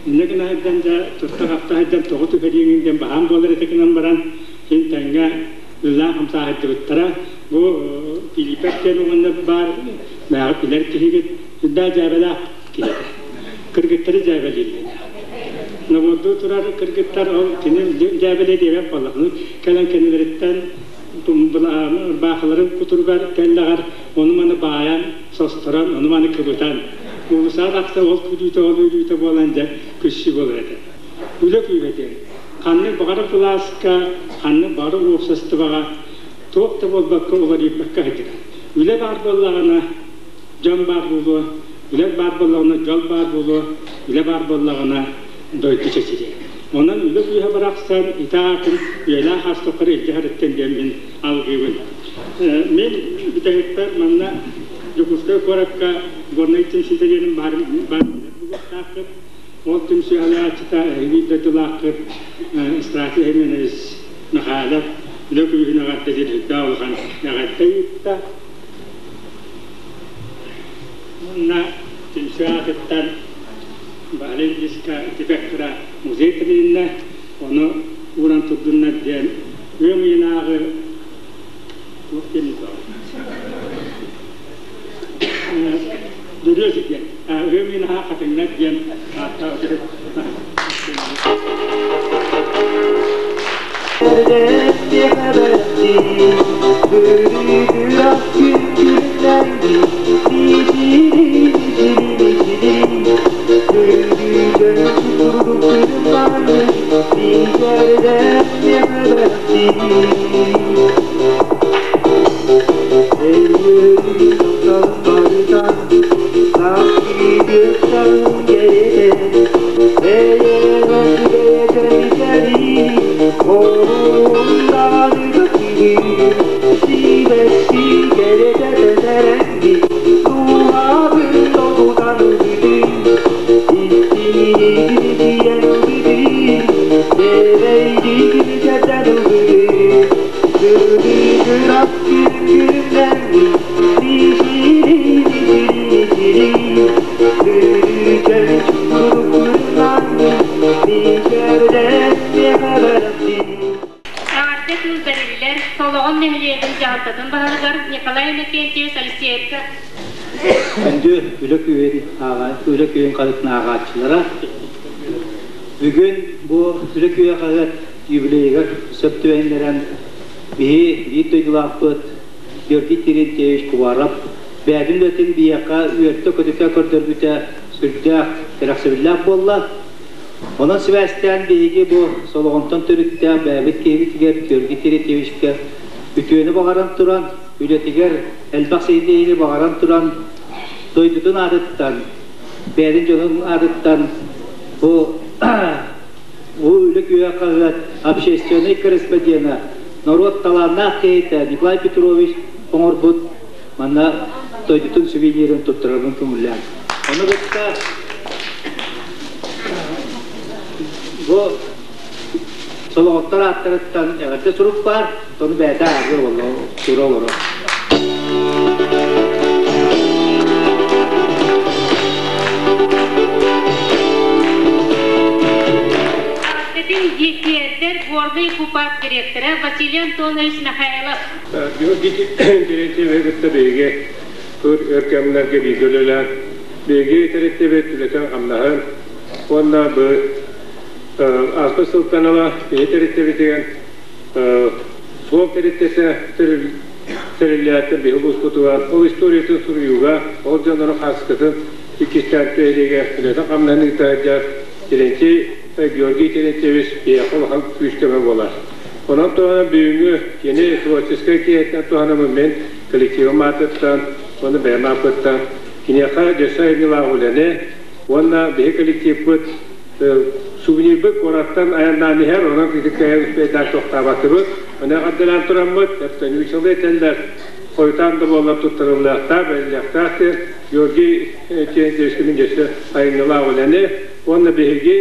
S4: Инньэ гына сылдьан дьэ тутта-хапта сылдьан тоҕу түһэриэҥин диэн баһаам буолар этэ гынан баран син тэҥҥэ ыллаан хамсааһырдыбыттара. Бу Филиппов диэн оҕонньор баар, мээҕи билэр киһигит, үрдээх дьээбэлээх киһи этэ. Кыргыттары дьээбэлииллэр. Нобуордуу турар кыргыттар ол кини дьээбэлиэ диэбэт буоллаххына кэлэн кэннилэриттэн ырбаахыларын кутуругар тэллэҕэр ону-маны баайан, состорон, ону-маны кыбытан, уулусаҕа тахса ол күлүүтэ, ол үөрүүтэ буолан дьэ күссүү буолар этэ. Үлэ күүһэ диэн. Ханнык баҕарар кылааска, ханнык баҕарар уопсастыбаҕа туох да буолбакка уларыйбакка сылдьар. Үлэ баар буоллаҕына, дьон баар буолуо, үлэ баар буоллаҕына, дьол баар буолуо, үлэ баар буоллаҕына, дойду чэчириэ. Онон үлэ күүһэ барахсан ити аатын үйэлээх аас тухары илдьэ сырыттын диэн мин алгыыбын. Мин бүтэһикпэр манна Дьокуускай куоракка Горнай түмсүүтэ диэним баар баар буолуохтаахпыт. Ол түмсүү салайааччыта эһиги дойдулааххыт Стратий Семенович Михайлов үлэ күүһүн эҕэрдэлиир үрдээх улахан эҕэрдэ ыытта. Уонна түмсүү аатыттан Баһылай Ильичка ити кыра музей тэрилиннэ, ону ууран турдуннар диэн ыам ыйынааҕы туох диэн Дөрүөс диэн ыам ыйынааҕы хатыҥнар диэн ааттаах.
S1: Эҕэрдэ тыл бэриллэр Солоҕон нэһилиэгин дьаһалтатын баһылыгар Николай Иннокентьевич Алексеевка.
S13: Күндү үлэ күүһүн үлэ күүһүн хаһыатын ааҕааччылара, бүгүн бу үлэ күүһэ хаһыат юбилейыгар сөп түбэһиннэрэн биһи биир дойдулаахпыт Георгий Терентьевич Кубаров бэйэтин үлэтин биһиэхэ үөртэ-көтүтэ көрдөрбүтэ сүрдээх кэрэхсэбиллээх буолла. Онон сибээстээн биһиги бу Солоҕонтон төрүттээх бэйэбит киһибитигэр Георгий Терентьевичкэ үтүөнү баҕаран туран, үлэтигэр элбэх ситиһиини баҕаран туран, дойдутун аатыттан, бэйэтин дьонун аатыттан бу бу үлэ күүһэ хаһыат общественнай корреспондена, норуот талааннаах киһитэ Николай Петрович оҥорбут манна дойдутун сувенирын туттарарбын көҥүллээн. Ону кытта бу солоҕоттор ааттарыттан эҕэрдэ сурук баар, ону бэйэтэ ааҕыа буолла, тура олорор.
S1: Эҕэрдэтин тиэрдэр Горный КУПАП директора Василий Антонович Михайлов.
S14: Георгий Терентьевиһи кытта биһиги өр кэмнэргэ бииргэ үлэлээн, биһиги тэрилтэбит үлэтин-хамнаһын уонна бу ааспыт сылтан ыла биһи тэрилтэбитигэр суол тэрилтэтэ тэриллээттэн биһи улууспутугар ол историятын суруйууга, ол дьоннору хааскытын иккистээн түһэриигэ үлэтин-хамнаһын ыыта сылдьар Терентий Георгий Терентьевич биһиэхэ улахан күүс-көмө буолар. Онон туһанан бүгүҥҥү кини творческай киһиттэн туһанаммын мин коллективым аатыттан уонна бэйэм ааппыттан киниэхэ дьөссө айымньылаах үлэни уонна биһи коллективпыт сувенирбыт куораттан айаннаан иһэр, онон ити кыайан успейдаан тохтообатыбыт. Ону эҕэрдэлээн тураммыт, өптөнүүчэлы этэллэр, хойутаан да буоллар туттарыллыахтаах, бэриллиэхтээх диэн Георгий Терентьевичка мин дьөссө айымньылаах үлэни уонна биһиги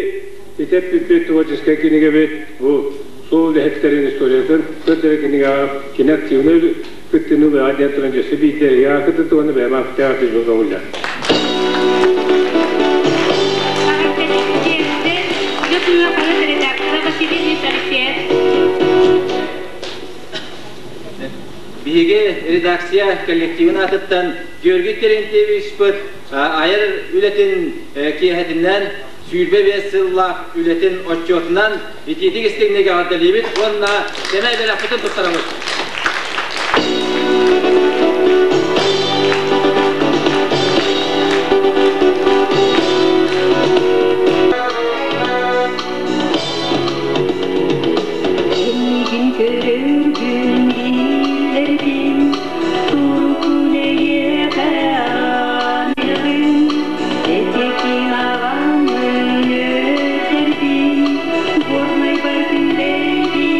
S14: ити эппиппит творческай кинигэбит бу суол үлэһиттэрин историятын көрдөрөр кинигэҕэ кини активнай кыттыыны ылыаҕа диэн туран дьөссө биирдэ ыйаах кытыты уонна бэйэм ааттаах дьүлүн көҥүллээх.
S3: Биһиги редакция коллективын аатыттан Георгий Терентьевичпыт айар үлэтин киэһэтинэн 25 сыллаах үлэтин отчуотунан итиитик истиҥник эҕэрдэлиибит уонна сэмэй бэлэхпитин туттарабыт.
S1: Миигин көрөргүн билэргин турукун эйиэхэ аныыбын Этикин аҕаммын үөрдэрбин горнайбар күндээбин.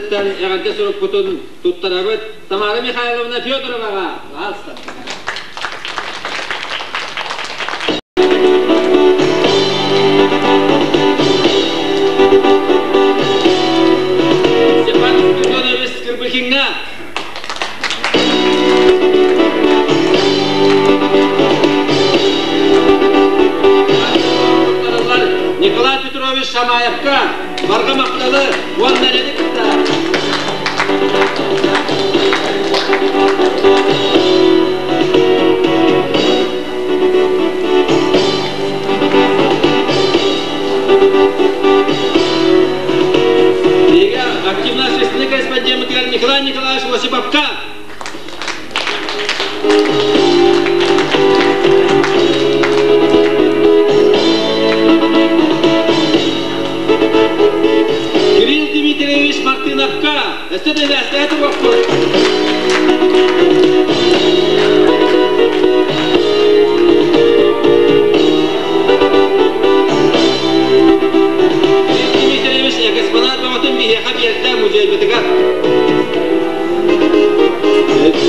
S3: аатыттан эҕэрдэ сурукпутун туттарабыт Тамара Михайловна Федороваҕа. Пожалуйста. Степан Спиридонович Кырбыкиҥҥа. Николай Петрович Шамаевка барҕа махталы уонна эрэни кытта. Биһиги активно общественный корреспондент Николай Николаевич Осиповка. Кирилл Дмитриевич Мартыновка. Өссө да илээстээтэ буоппут. Кирилл Дмитриевич экспонат бөҕөтүн биһиэхэ биэрдэ музейбытыгар.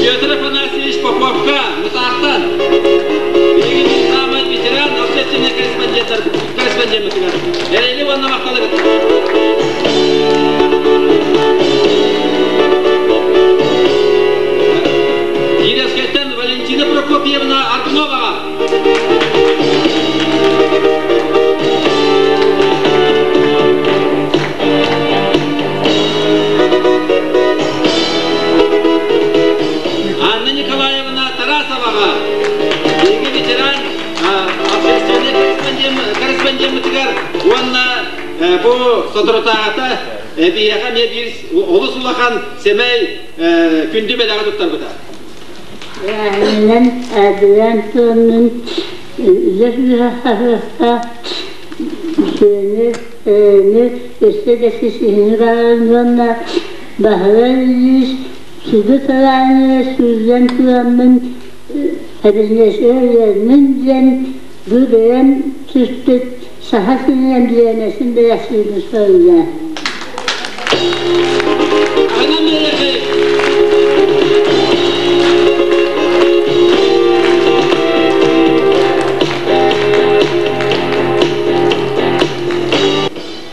S3: Петр Афанасьевич Поповка, Мытаахтан. Билигин саамай ветеран общественный корреспонденттар корреспондентмытыгар. Эрэйли уонна махталыгыт. Кировскайтан Валентина Прокопьевна Аргуноваҕа. Анна Николаевна Тарасоваҕа. Биһиги ветеран общественный корреспондеммытыгар уонна бу соторутааҕыта биһиэхэ эмиэ биир олус улахан сэмэй күндү бэлэҕи туттарбыта.
S15: Эһэнэн Адриан туоннун үлэ-үлэ үтүөнү, эйэни өссө да ситиһини баҕаран уонна Баһылай Ильич сүдү талааныгар сүүрдэн тураммын эбинэсэ диэн бу бэйэм түспүт саха сирин эмблемэтин бэлэхтиирин суруйда.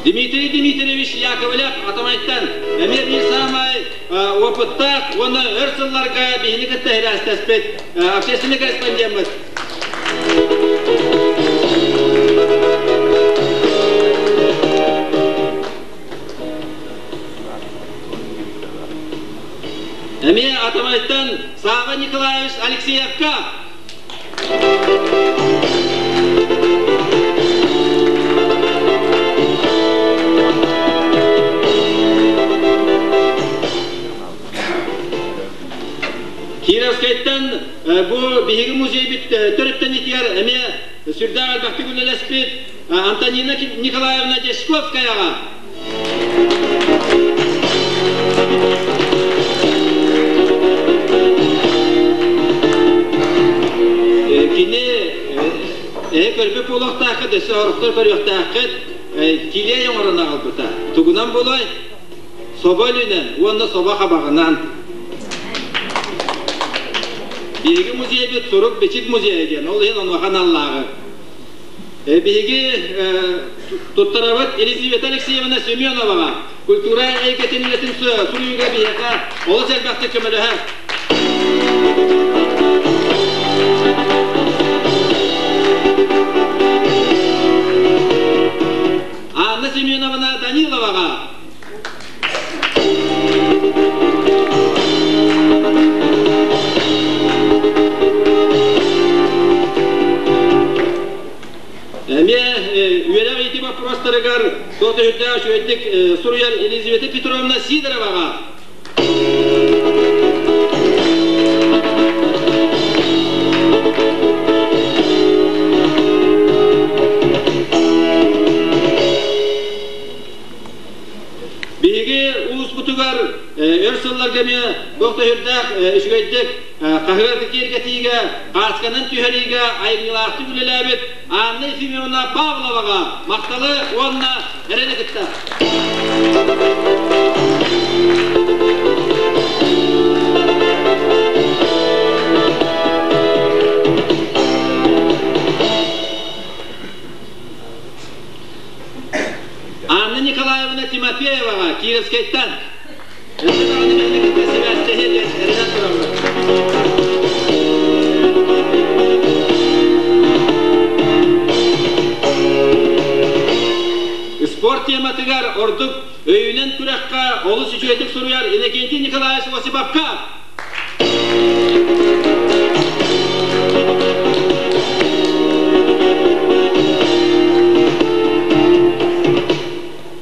S3: Дмитрий Дмитриевич Яковлев Атамайтан эмиэ биир саамай опыттаах уонна өр сылларга биһини кытта иһирээстэспит общественный корреспондеммыт. Эмиэ Атамайтан Сава Николаевич Алексеевка. Кировскайтан бу биһиги музейбит төрүттэн итигэр эмиэ сүрдээх элбэхтик үлэлэспит Антонина Николаевна Дьячковскаяҕа. Кини эһи көрбүт буолуохтааххыт, өссө ороктор көрүөхтээххит, килиэй оҥорон аҕалбыта. Тугунан буолуой? Собо өлүнэн уонна собо хабаҕынан. Биһиги музейбит сурук-бичик музейа диэн, ол иһин онуоха аналлааҕы. Биһиги туттарабыт Елизавета Алексеевна Семеноваҕа культура эйгэтин үлэтин суруйууга биһиэхэ олус элбэхтик көмөлөһөр. Анна Семеновна Даниловаҕа. Эмиэ үөрэх иитии боппуруостарыгар туох да үрдээх үчүгэйдик суруйар Елизавета Петровна Сидороваҕа. Биһиги улууспутугар өр сылларга эмиэ туох да үрдээх үчүгэйдик хаһыаты киэргэтиигэ, хаасканан түһэриигэ айымньылаахтык үлэлээбит Анна Ефимовна Павловаҕа махталы уонна эрэни кытта. Анна Николаевна Тимофееваҕа Кировскайтан. Өссө даҕаны биһиги кытта сибээстэһиэ диэн эрэнэн турабыт. Спорт тематыгар ордук өйүнэн күрэххэ олус үчүгэйдик суруйар Иннокентий Николаевич Осиповка.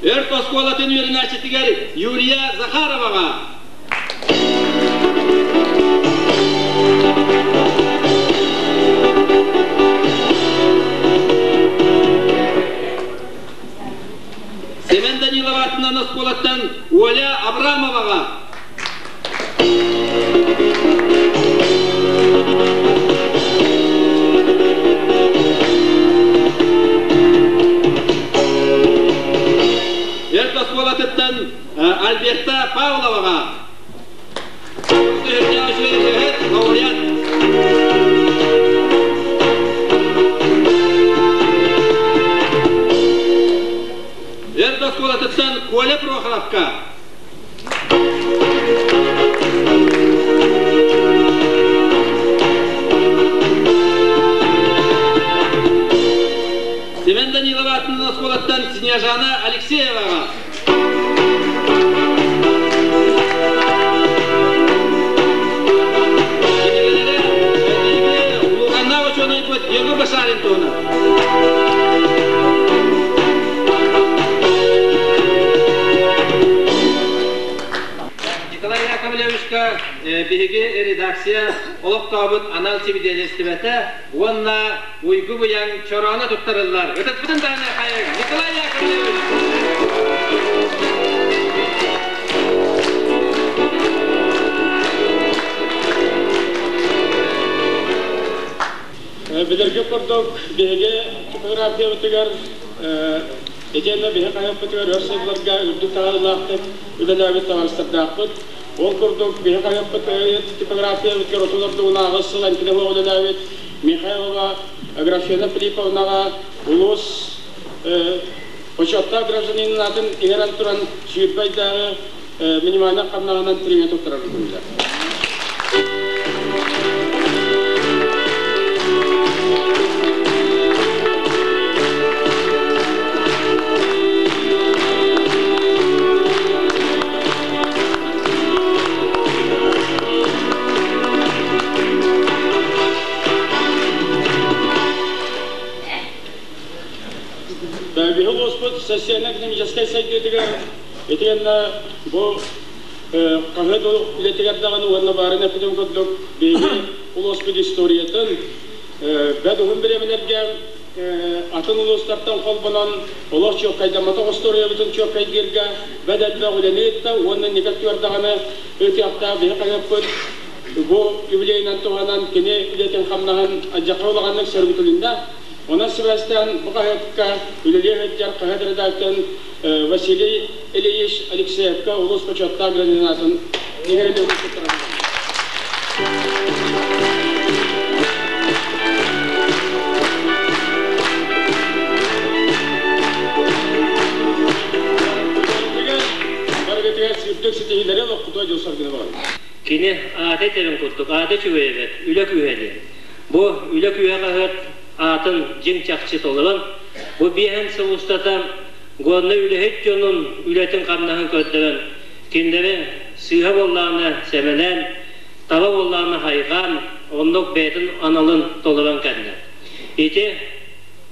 S3: Өрт оскуолатын үөрэнээччитигэр Юрия Захароваҕа. Семен Данилов аатынан оскуолаттан Оля Абрамоваҕа. Өрт оскуолатыттан Альберта Павловаҕа. Лауреат. Өрт оскуолатыттан Коля Прохоровка. Семен Данилов аатынан оскуолаттан Снежана Алексееваҕа. Кинигэлэрэ Улуганнаах учуонайбыт Егор Башарин туһунан. Николай Яковлевичка биһиги редакция олохтообут анал сибидиэнистибэтэ уонна уйгу быйаҥ чорооно туттарыллар. Ытытпытын даҕаны хайыҥ Николай Яковлевич!
S4: Билэргэ курдук, биһиги типографиябытыгар итиэннэ биһи хаһыаппытыгар өр сылларга үрдүк таһаарыылаахтык үлэлээбит табаарыстардаахпыт. Ол курдук, биһи хаһыаппыт типографиябытыгар 36 сыл эҥкилэ суох үлэлээбит Михайлова Аграфена Филипповнаҕа улуус бочуоттаах гражданинын аатын иҥэрэн туран 20 ыйдааҕы минимальнай хамнаһынан премия туттарар күнүлэр. Биһи улууспут социально-экономическай сайдыытыгар итиэннэ бу хаһыат үлэтигэр даҕаны уонна баарын эппитим курдук биһиги улууспут историятын бэрт уһун бириэмэлэргэ атын улуустартан холбонон олох чуоккайдамматах остуоруйабытын чуоккайдыырга бэрт элбэх үлэни ыытта уонна инники өттүгэр даҕаны ыытыахтаах биһи хаһыаппыт бу юбилейынан туһанан кини үлэтин-хамнаһын алдьархай улаханнык сөргүтүлүннэ. Онон сибээстээн бу хаһыакка үлэлии сылдьар хаһыат редакторын Василий Ильич Алексеевка улуус бочуоттаах гражданинатын иҥэриллибит туттарабын. Барыгытыгар үрдүк ситиһиилэри олоххутугар дьулсаргыны баҕарабын.
S6: Кини аата этэрин курдук, аата үчүгэй эбээт, үлэ күүһэ диэн. Бу үлэ күүһэ хаһыат аатын дьиҥ-чахчы толорон, бу биэһэн сыл устата Горнай үлэһит дьонун үлэтин-хамнаһын көрдөрөн, кинилэри сыыһа буоллаҕына сэмэлээн, таба буоллаҕына хайҕаан, оннук бэйэтин аналын толорон кэллэ. Ити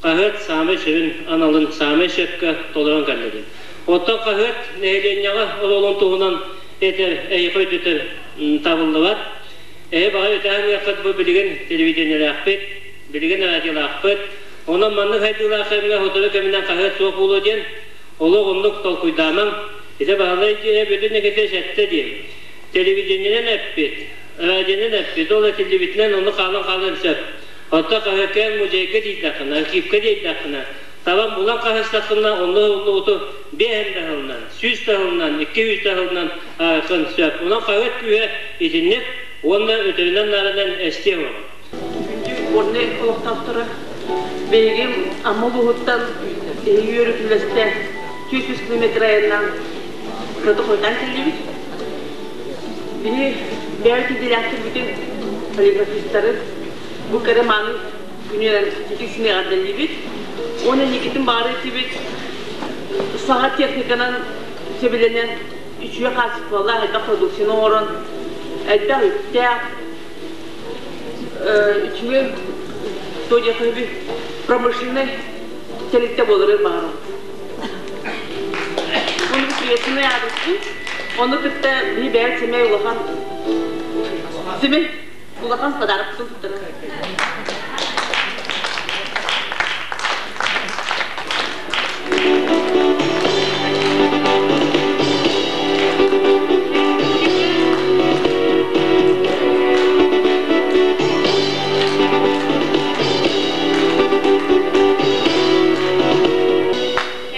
S6: хаһыат саамай сүрүн аналын саамай сөпкө толорон кэллэ диэн. Оттон хаһыат нэһилиэнньэҕэ оруолун туһунан этэр, эйиэхэ өйдөтөр табыллыбат. Эһи баҕар үтэһэн бу билигин телевидениелээхпит, билигин радиолаахпыт. Онон маннык сайдыылаах кэмҥэ сотору кэминэн хаһыат суох буолуо диэн олох оннук толкуйдаамаҥ. Ити Баһылай дьиэ бүтүн экитэ сэттэ диэн. Телевидениенэн эппит, радионан эппит, ол этиллибитинэн ону хаалан хаалыан сөп. Оттон хаһыакка музейга тиийдэххинэ, архивка тиийдэххинэ, Табан булан хаһыстаххына, онно уһуллубуту биэһэн да сылынан, 100 да сылынан, 200 да сылынан ааһыаххын сөп. Онон хаһыат күүһэ итинник уонна өтөрүнэн-наарынан эстиэ суоҕа.
S16: Күндү Горнай олохтоохторо, биһиги Амма улууһуттан эһиги үөрүтүлэстэ 103 километр айаннаан кырата хойутаан кэллибит. Биһи бэйэбит идэлээхтэрбитин, полиграфистары бу кэрэ мааны күнүнэн итик эҕэрдэлиибит. Уонна инникитин баҕар этибит саҥа техниканан сэбилэнэн үчүгэй хаачыстыбалаах элбэх продукцияны оҥорон элбэх үптээх үчүгэй то диэххэ промышленнай тэрилтэ буолары баҕарабыт. Ону приветственный аадырыспыт. Ону кытта биһи бэйэбит сэмэй улахан сэмэй улахан подарокпытын туттарар.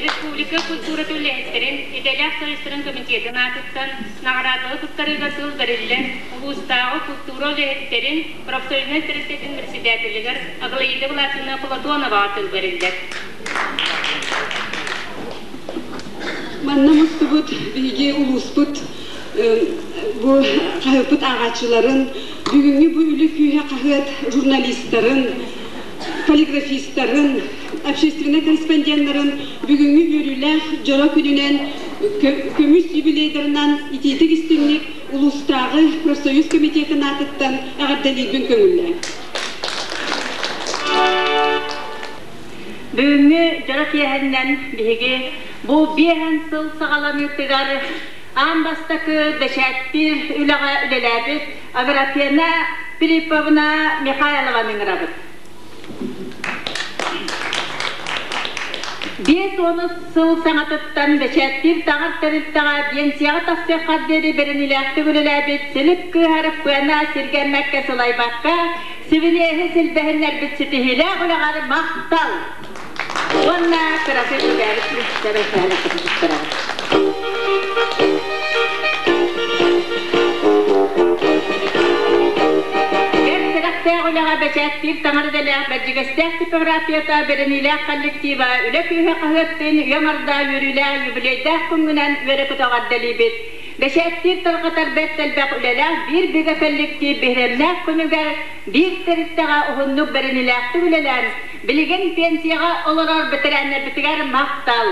S1: Республика культуратын үлэһиттэрин идэлээх союзтарын комитетын аатыттан наҕараадалы туттарыыга тыл бэриллэн улуустааҕы культура үлэһиттэрин профсоюзнай тэрилтэтин председателигэр Аглаида Власовна Платоноваҕа тыл бэриллэр.
S17: Манна мустубут биһиги улууспут бу хаһыаппыт ааҕааччыларын, бүгүҥҥү бу Үлэ күүһэ хаһыат журналистарын, полиграфистарын, общественнай корреспонденнарын бүгүҥҥү үөрүүлээх дьоро күнүнэн көмүс юбилейдарынан итиитик истиҥник улуустааҕы профсоюз комитетын аатыттан эҕэрдэлиирбин көҥүллээҥ.
S18: Бүгүҥҥү дьоро киэһэннэн биһиги бу биэһэн сыл саҕаланыытыгар аан бастакы бэчээттиир үлэҕэ үлэлээбит Аграфена Филипповна Михайлованы ыҥырабыт. 50 сыл саҥатыттан бэчээттиир таҥар тэрилтэҕэ биэнсийэҕэ тахсыахха диэри бэриниилээхтик үлэлээбит Силип Кыыһарыппыана сиргэммэккэ сылайбакка сибилиэһи силбэһиннэрбит ситиһиилээх үлэҕэр махтал! Уонна кыракый үлээбит Бэрт сэрэхтээх үлэҕэ бэчээттиир таҥара идэлээх Бэрдьигэстээх типографията бэриниилээх коллектива Үлэ күүһэ хаһыаттыын үйэ аҥардаах үөрүүлээх юбилейдаах күҥҥүнэн үөрэ-көтө эҕэрдэлиибит. Бэчээттиир тарҕатар бэрт элбэх үлэлээх биир бигэ коллектив биһирэмнээх күнүгэр биир тэрилтэҕэ уһуннук бэриниилээхтик үлэлээн, билигин пенсияҕа олорор бэтэрээннэрбитигэр махтал!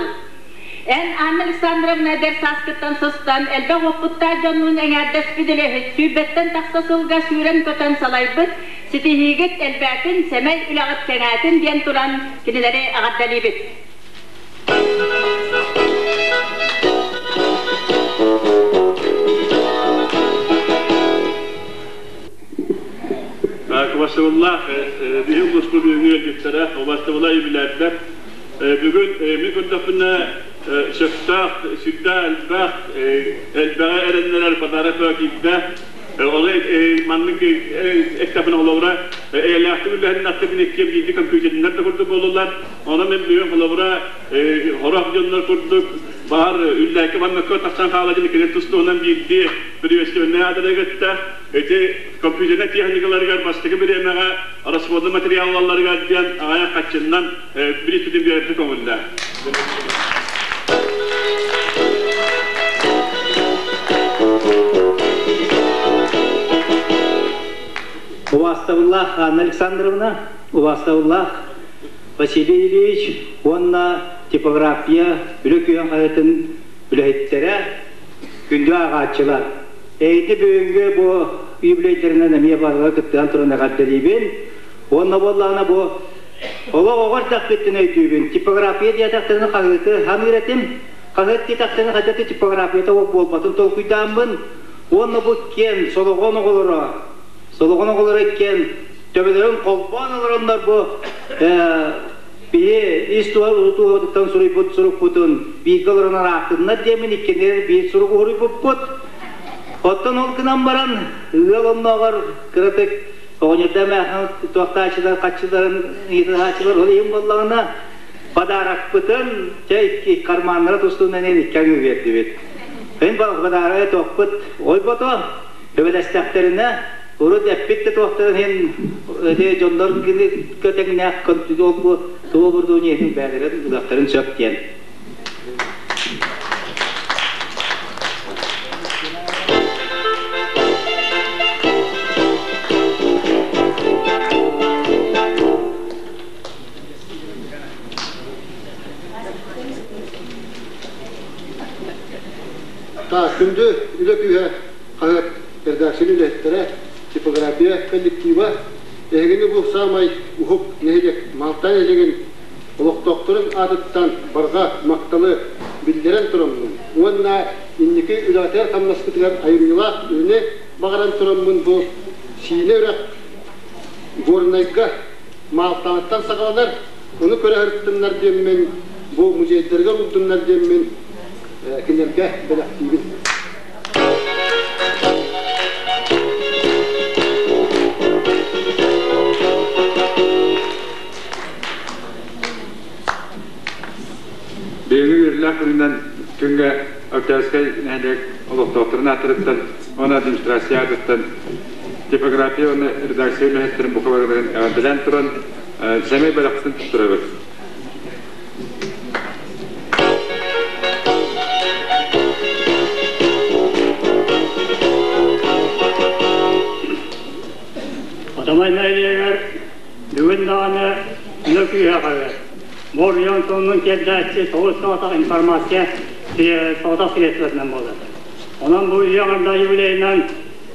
S18: Эн Анна Александровна эдэр сааскыттан сыстан, элбэх уопуттаах дьоннуун эҥээрдэспит үлэһит, сүүрбэттэн тахса сылга сүүрэн-көтөн салайбыт, ситиһиигит элбээтин, сэмэй үлэҕит кэҥээтин диэн туран кинилэри эҕэрдэлиибит.
S4: Убастабыллаах биһи улууспут бүгүҥҥү ыалдьыттара, убастабыллаах юбилярдар, бүгүн мин көрдөхпүнэ сөптөөх, сүрдээх элбэх, элбэҕи эрэннэрэр подарок киирдэ. Ол маннык эттэхпинэ холобура, эйэлээхтик үллэһиннэхтэринэ иккиэн биирдии компьютериннэр да курдук буоллулар. Онон мин бүгүн холобура Хорох дьоннор курдук баар үллээккэ манныкка тахсан хаала диэн кинилэр тус туһунан биирдии приветственнай аадыры кытта ити компьютернай техникаларыгар бастакы бириэмэҕэ расходный материалларыгар диэн аҕайах хаччыннан бириспитин биэрэргэ көҥүллээх.
S13: Убаастабыллаах Анна Александровна, убаастабыллаах Василий Ильич уонна типография Үлэ күөн хаһыатын үлэһиттэрэ, күндү ааҕааччылар! Эһиги бүгүҥҥү бу юбилейдэринэн эмиэ барыга кыттыһан туран эҕэрдэлиибин. Уонна буоллаҕына бу олох оҕо эрдэхпиттэн өйдүүбүн. Типография диэтэхтэринэ хаһыаты ханыыр этим. Хаһыат диэтэхтэринэ хайдах да типографията буолбатын толкуйдааммын. Уонна бу киэн Солоҕон оҕолоро, Солоҕон оҕолоро иккиэн төбөлөрүн холбоон олороннор бу биһи ис туһуттан суруйбут сурукпутун бииргэ олорон араактыннар диэммин иккинигэр биир сурук уһуруйбуппут. Оттон ол гынан баран ыал оннооҕор кыратык оҕонньордоо эмээхсин туохтааччылар хаччыларын ыйытыһааччылар ол иһин буоллаҕына. Подарокпытын чэ карманнара тустуунан икки аҥыы биэрдибит. Эн подарога туохпут ойбото төбөлөстөхтөрүнэ урут эппит да туохтарын иһин ити дьоннор көтөҥнөөх ол тугу бурдууньятын бээлэрин ылыахтарын сөп диэн.
S7: Күндү үлэ күүһэ хаһыат редакция үлэһиттэрэ, типография коллектива эһигини бу саамай уһук нэһилиэк Малтан нэһилиэгин олохтоохторун аатыттан барҕа махталы биллэрэн тураммын уонна инники үлэҕитигэр-хамнаскытыгар айымньылаах үлэни баҕаран тураммын бу Сиинэ үрэх Горнайга Маалтаныттан саҕаланар, ону көрө сырыттыннар диэммин, бу музейдарыгар уурдуннар диэммин кинилэргэ бэлэхтиибин.
S14: Биһиги үөрүүлээх күнүнэн күҥҥэ Октябрьскай нэһилиэк олохтоохторун ааттарыттан уонна администрация аатыттан типография уонна редакция үлэһиттэрин бука барыларын эҕэрдэлээн туран сэмэй бэлэхпитин туттарабыт.
S4: Атамай нэһилиэгэр бүгүн даҕаны үлэ күүһэ хаһыат. Бу оройуон сонунун тиэрдээччи тоҕус соҕотох информация соҕотох средствотынан буолар. Онон бу үйэ аҥардаах юбилейынан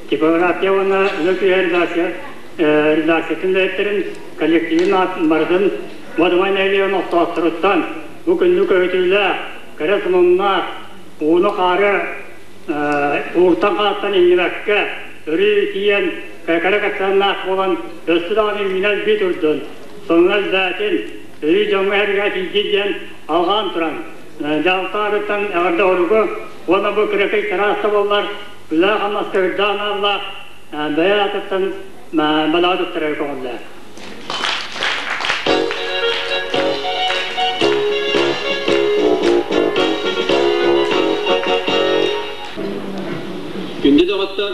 S4: типография уонна үлэ күүһэ редакция редакциятын үлэһиттэрин коллективын барытын Модумай нэһилиэгин олохтоохторуттан бу күндү көһүтүүлээх, кэрэ сонуннаах, ууну-хаары ууртан-хаартан иҥнибэккэ, өрүү тиийэн кэрэ кэпсээннээх буолан өссө даҕаны үүнэн-элбии турдун, сонуна элбээтин, өрүү дьоҥҥо-сэргэҕэ тиийдин диэн алҕаан туран, дьаһалта аатыттан эҕэрдэ оругу уонна бу кыракый чараас да буоллар, үлэҕэ-хамнаска үрдээх аналлаах бэйэ аатыттан балаҕа туттарар көҥүллээх.
S3: Күндү доҕоттор,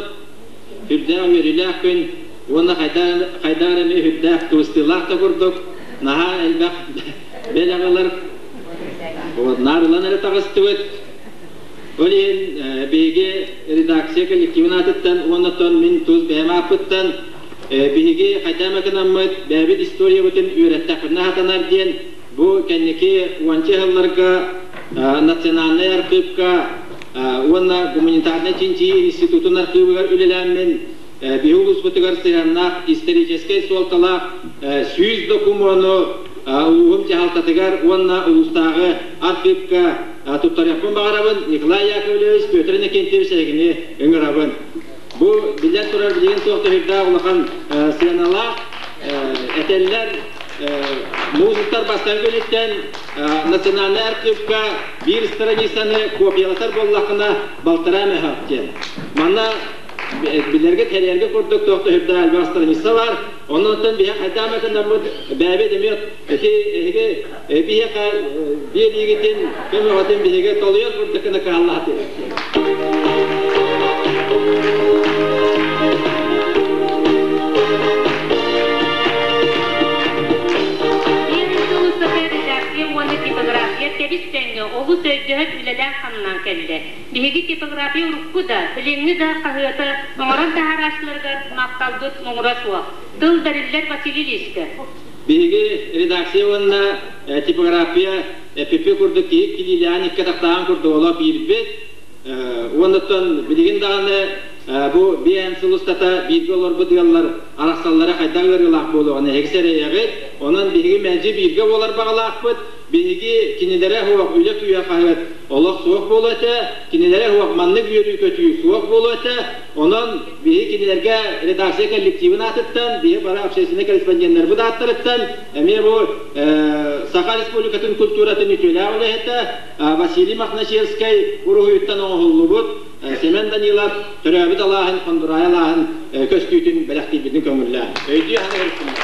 S3: үрдээх үөрүүлээх күн уонна хайдах эрэ эмиэ үрдээх кыбыстыылаах да курдук наһаа элбэх бэлэх ылар наар ылан эрэ таҕыстыбыт. Ол иһин биһиги редакция коллективын аатыттан уонна оттон мин тус бэйэм ааппыттан биһиги хайдах эмэ гынаммыт бэйэбит историябытын үөрэттэхпитинэ сатанар диэн бу кэнники уонча сылларга национальнай архыыпка уонна гуманитарнай чинчийии институтун архыыбыгар үлэлээммин биһи улууспутугар сыһыаннаах историческай суолталаах 100 докумуону улууһум дьаһалтатыгар уонна улуустааҕы архыыпка туттарыахпын баҕарабын. Николай Яковлевич, Петр Иннокентьевич эһигини ыҥырабын. Бу биллэн турар билигин туох да сүрдээх улахан сыаналаах этэллэр музыктар бастакы күнүттэн национальнай архыыпка биир страницаны копиялатар буоллаххына балтараа мөһөөх диэн. Манна билэргэ тэрийэргэ курдук туох да сүрдээх элбэх страница бар. Оннуттан биһиэхэ хайдах эмэ гыннарбыт бэйэбит эмиэ ити эһиги биһиэхэ биэриигитин көмөҕүтүн биһиги толуйар курдук гына кыһаллаһатыы.
S1: Редакция уонна типография тэбис-тэҥҥэ олус өйдөһөн үлэлээн-хамнаан кэллэ. Биһиги типография урукку да, билиҥҥи да хаһыаты оҥорон таһаарааччыларыгар махталбыт муҥура суох. Тыл бэриллэр Василий Ильичкэ.
S3: Биһиги редакция уонна типография ЭПП курдук киһи килиилээн икки атахтааҕын курдук олох биирбит. Уоннаттан билигин даҕаны бу биэн сыл устата бииргэ олорбут ыаллар арахсаллара хайдах ыарыылаах буолуоҕун эһиги сэрэйэҕит. Онон биһиги мэлдьи бииргэ буолар баҕалаахпыт. Биһиги кинилэрэ суох үлэ күүһэ хаһыат олох суох буолуо этэ, кинилэрэ суох маннык үөрүү-көтүү суох буолуо этэ. Онон биһиги кинилэргэ редакция коллективын аатыттан, биһи бары общественнай корреспонденнарбыт ааттарыттан эмиэ бу Саха Республикатын культуратын үтүөлээх үлэһитэ Василий Мохначевскай уруһуйуттан оҥоһуллубут Семен Данилов төрөөбүт алааһын, Хондураай алааһын көстүүтүн бэлэхтиирбитин көҥүллээн. Өйдүү аһана көрүстүннэр.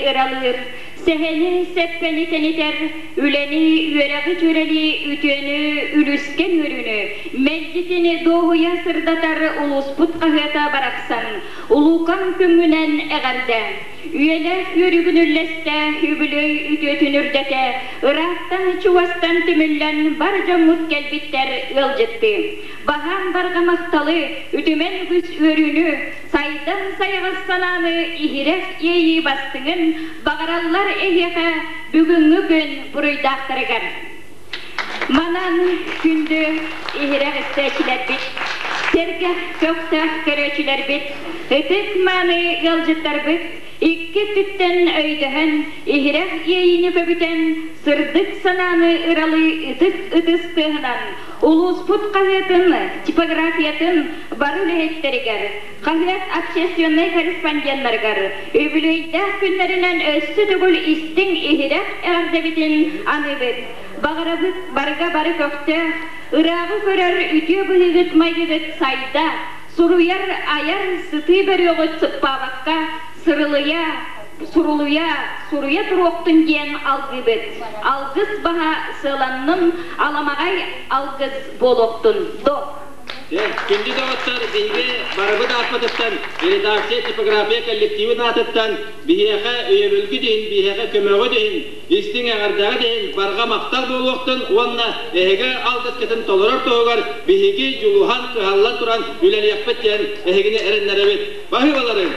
S19: ыралыыр, сэһэни, сэппэни тэнитэр, үлэни, үөрэҕи дьүөрэлии үтүөнү, үлүскэн үөрүүнү, мэлдьитин дуоһуйа сырдатар улууспут хаһыата барахсан, улуукан күҥҥүнэн эҕэрдэ! Үйэлээх үөрүүгүн үллэстэ, үбүлүөй үтүөтүн үрдэтэ, ыраахтан-чугастан түмүллэн бар дьоммут кэлбиттэр ыалдьыттыы. Баһаам барҕа махталы, үтүмэн үгүс үөрүүнү, сайдан сайаҕас санааны иһирэх иэйии бастыҥын баҕараллар эһиэхэ бүгүҥҥү күн буруйдаахтарыгар. Манан күндү иһирэх истээччилэрбит, сэргэх көхтөөх көрөөччүлэрбит, ытык-мааны ыалдьыттарбыт икки өттүттэн өйдөһөн, иһирэх иэйиини көбүтэн, сырдык санааны ыралыы ытык ытыс тыаһынан улууспут хаһыатын типографиятын бары үлэһиттэригэр, хаһыат общественнай корреспонденнарыгар үбүлүөйдээх күннэринэн өссө төгүл истиҥ иһирэх эҕэрдэбитин аныыбыт. Баҕарабыт барыга бары көхтөөх, ырааҕы көрөр үтүө быһыыгыт майгыгыт сайда, суруйар, айар сытыы бөрүөҕүт сыппаабакка сырылыйа, сурулуйа, суруйа туруохтун диэн алгыыбыт. Алгыс баһа сыаланнын, аламаҕай алгыс буолуохтун. До!
S3: Күндү доҕоттор, биһиги барыбыт ааппытыттан, редакция, типография коллективын аатыттан биһиэхэ өйөбүлгүт иһин, биһиэхэ көмөҕүт иһин, истиҥ эҕэрдэҕит иһин барҕа махтал буолуохтун уонна эһиги алгыскытын толорор туһугар биһиги дьулуһан, кыһаллан туран үлэлиэхпит диэн эһигини эрэннэрэбит. Баһыыбаларыҥ!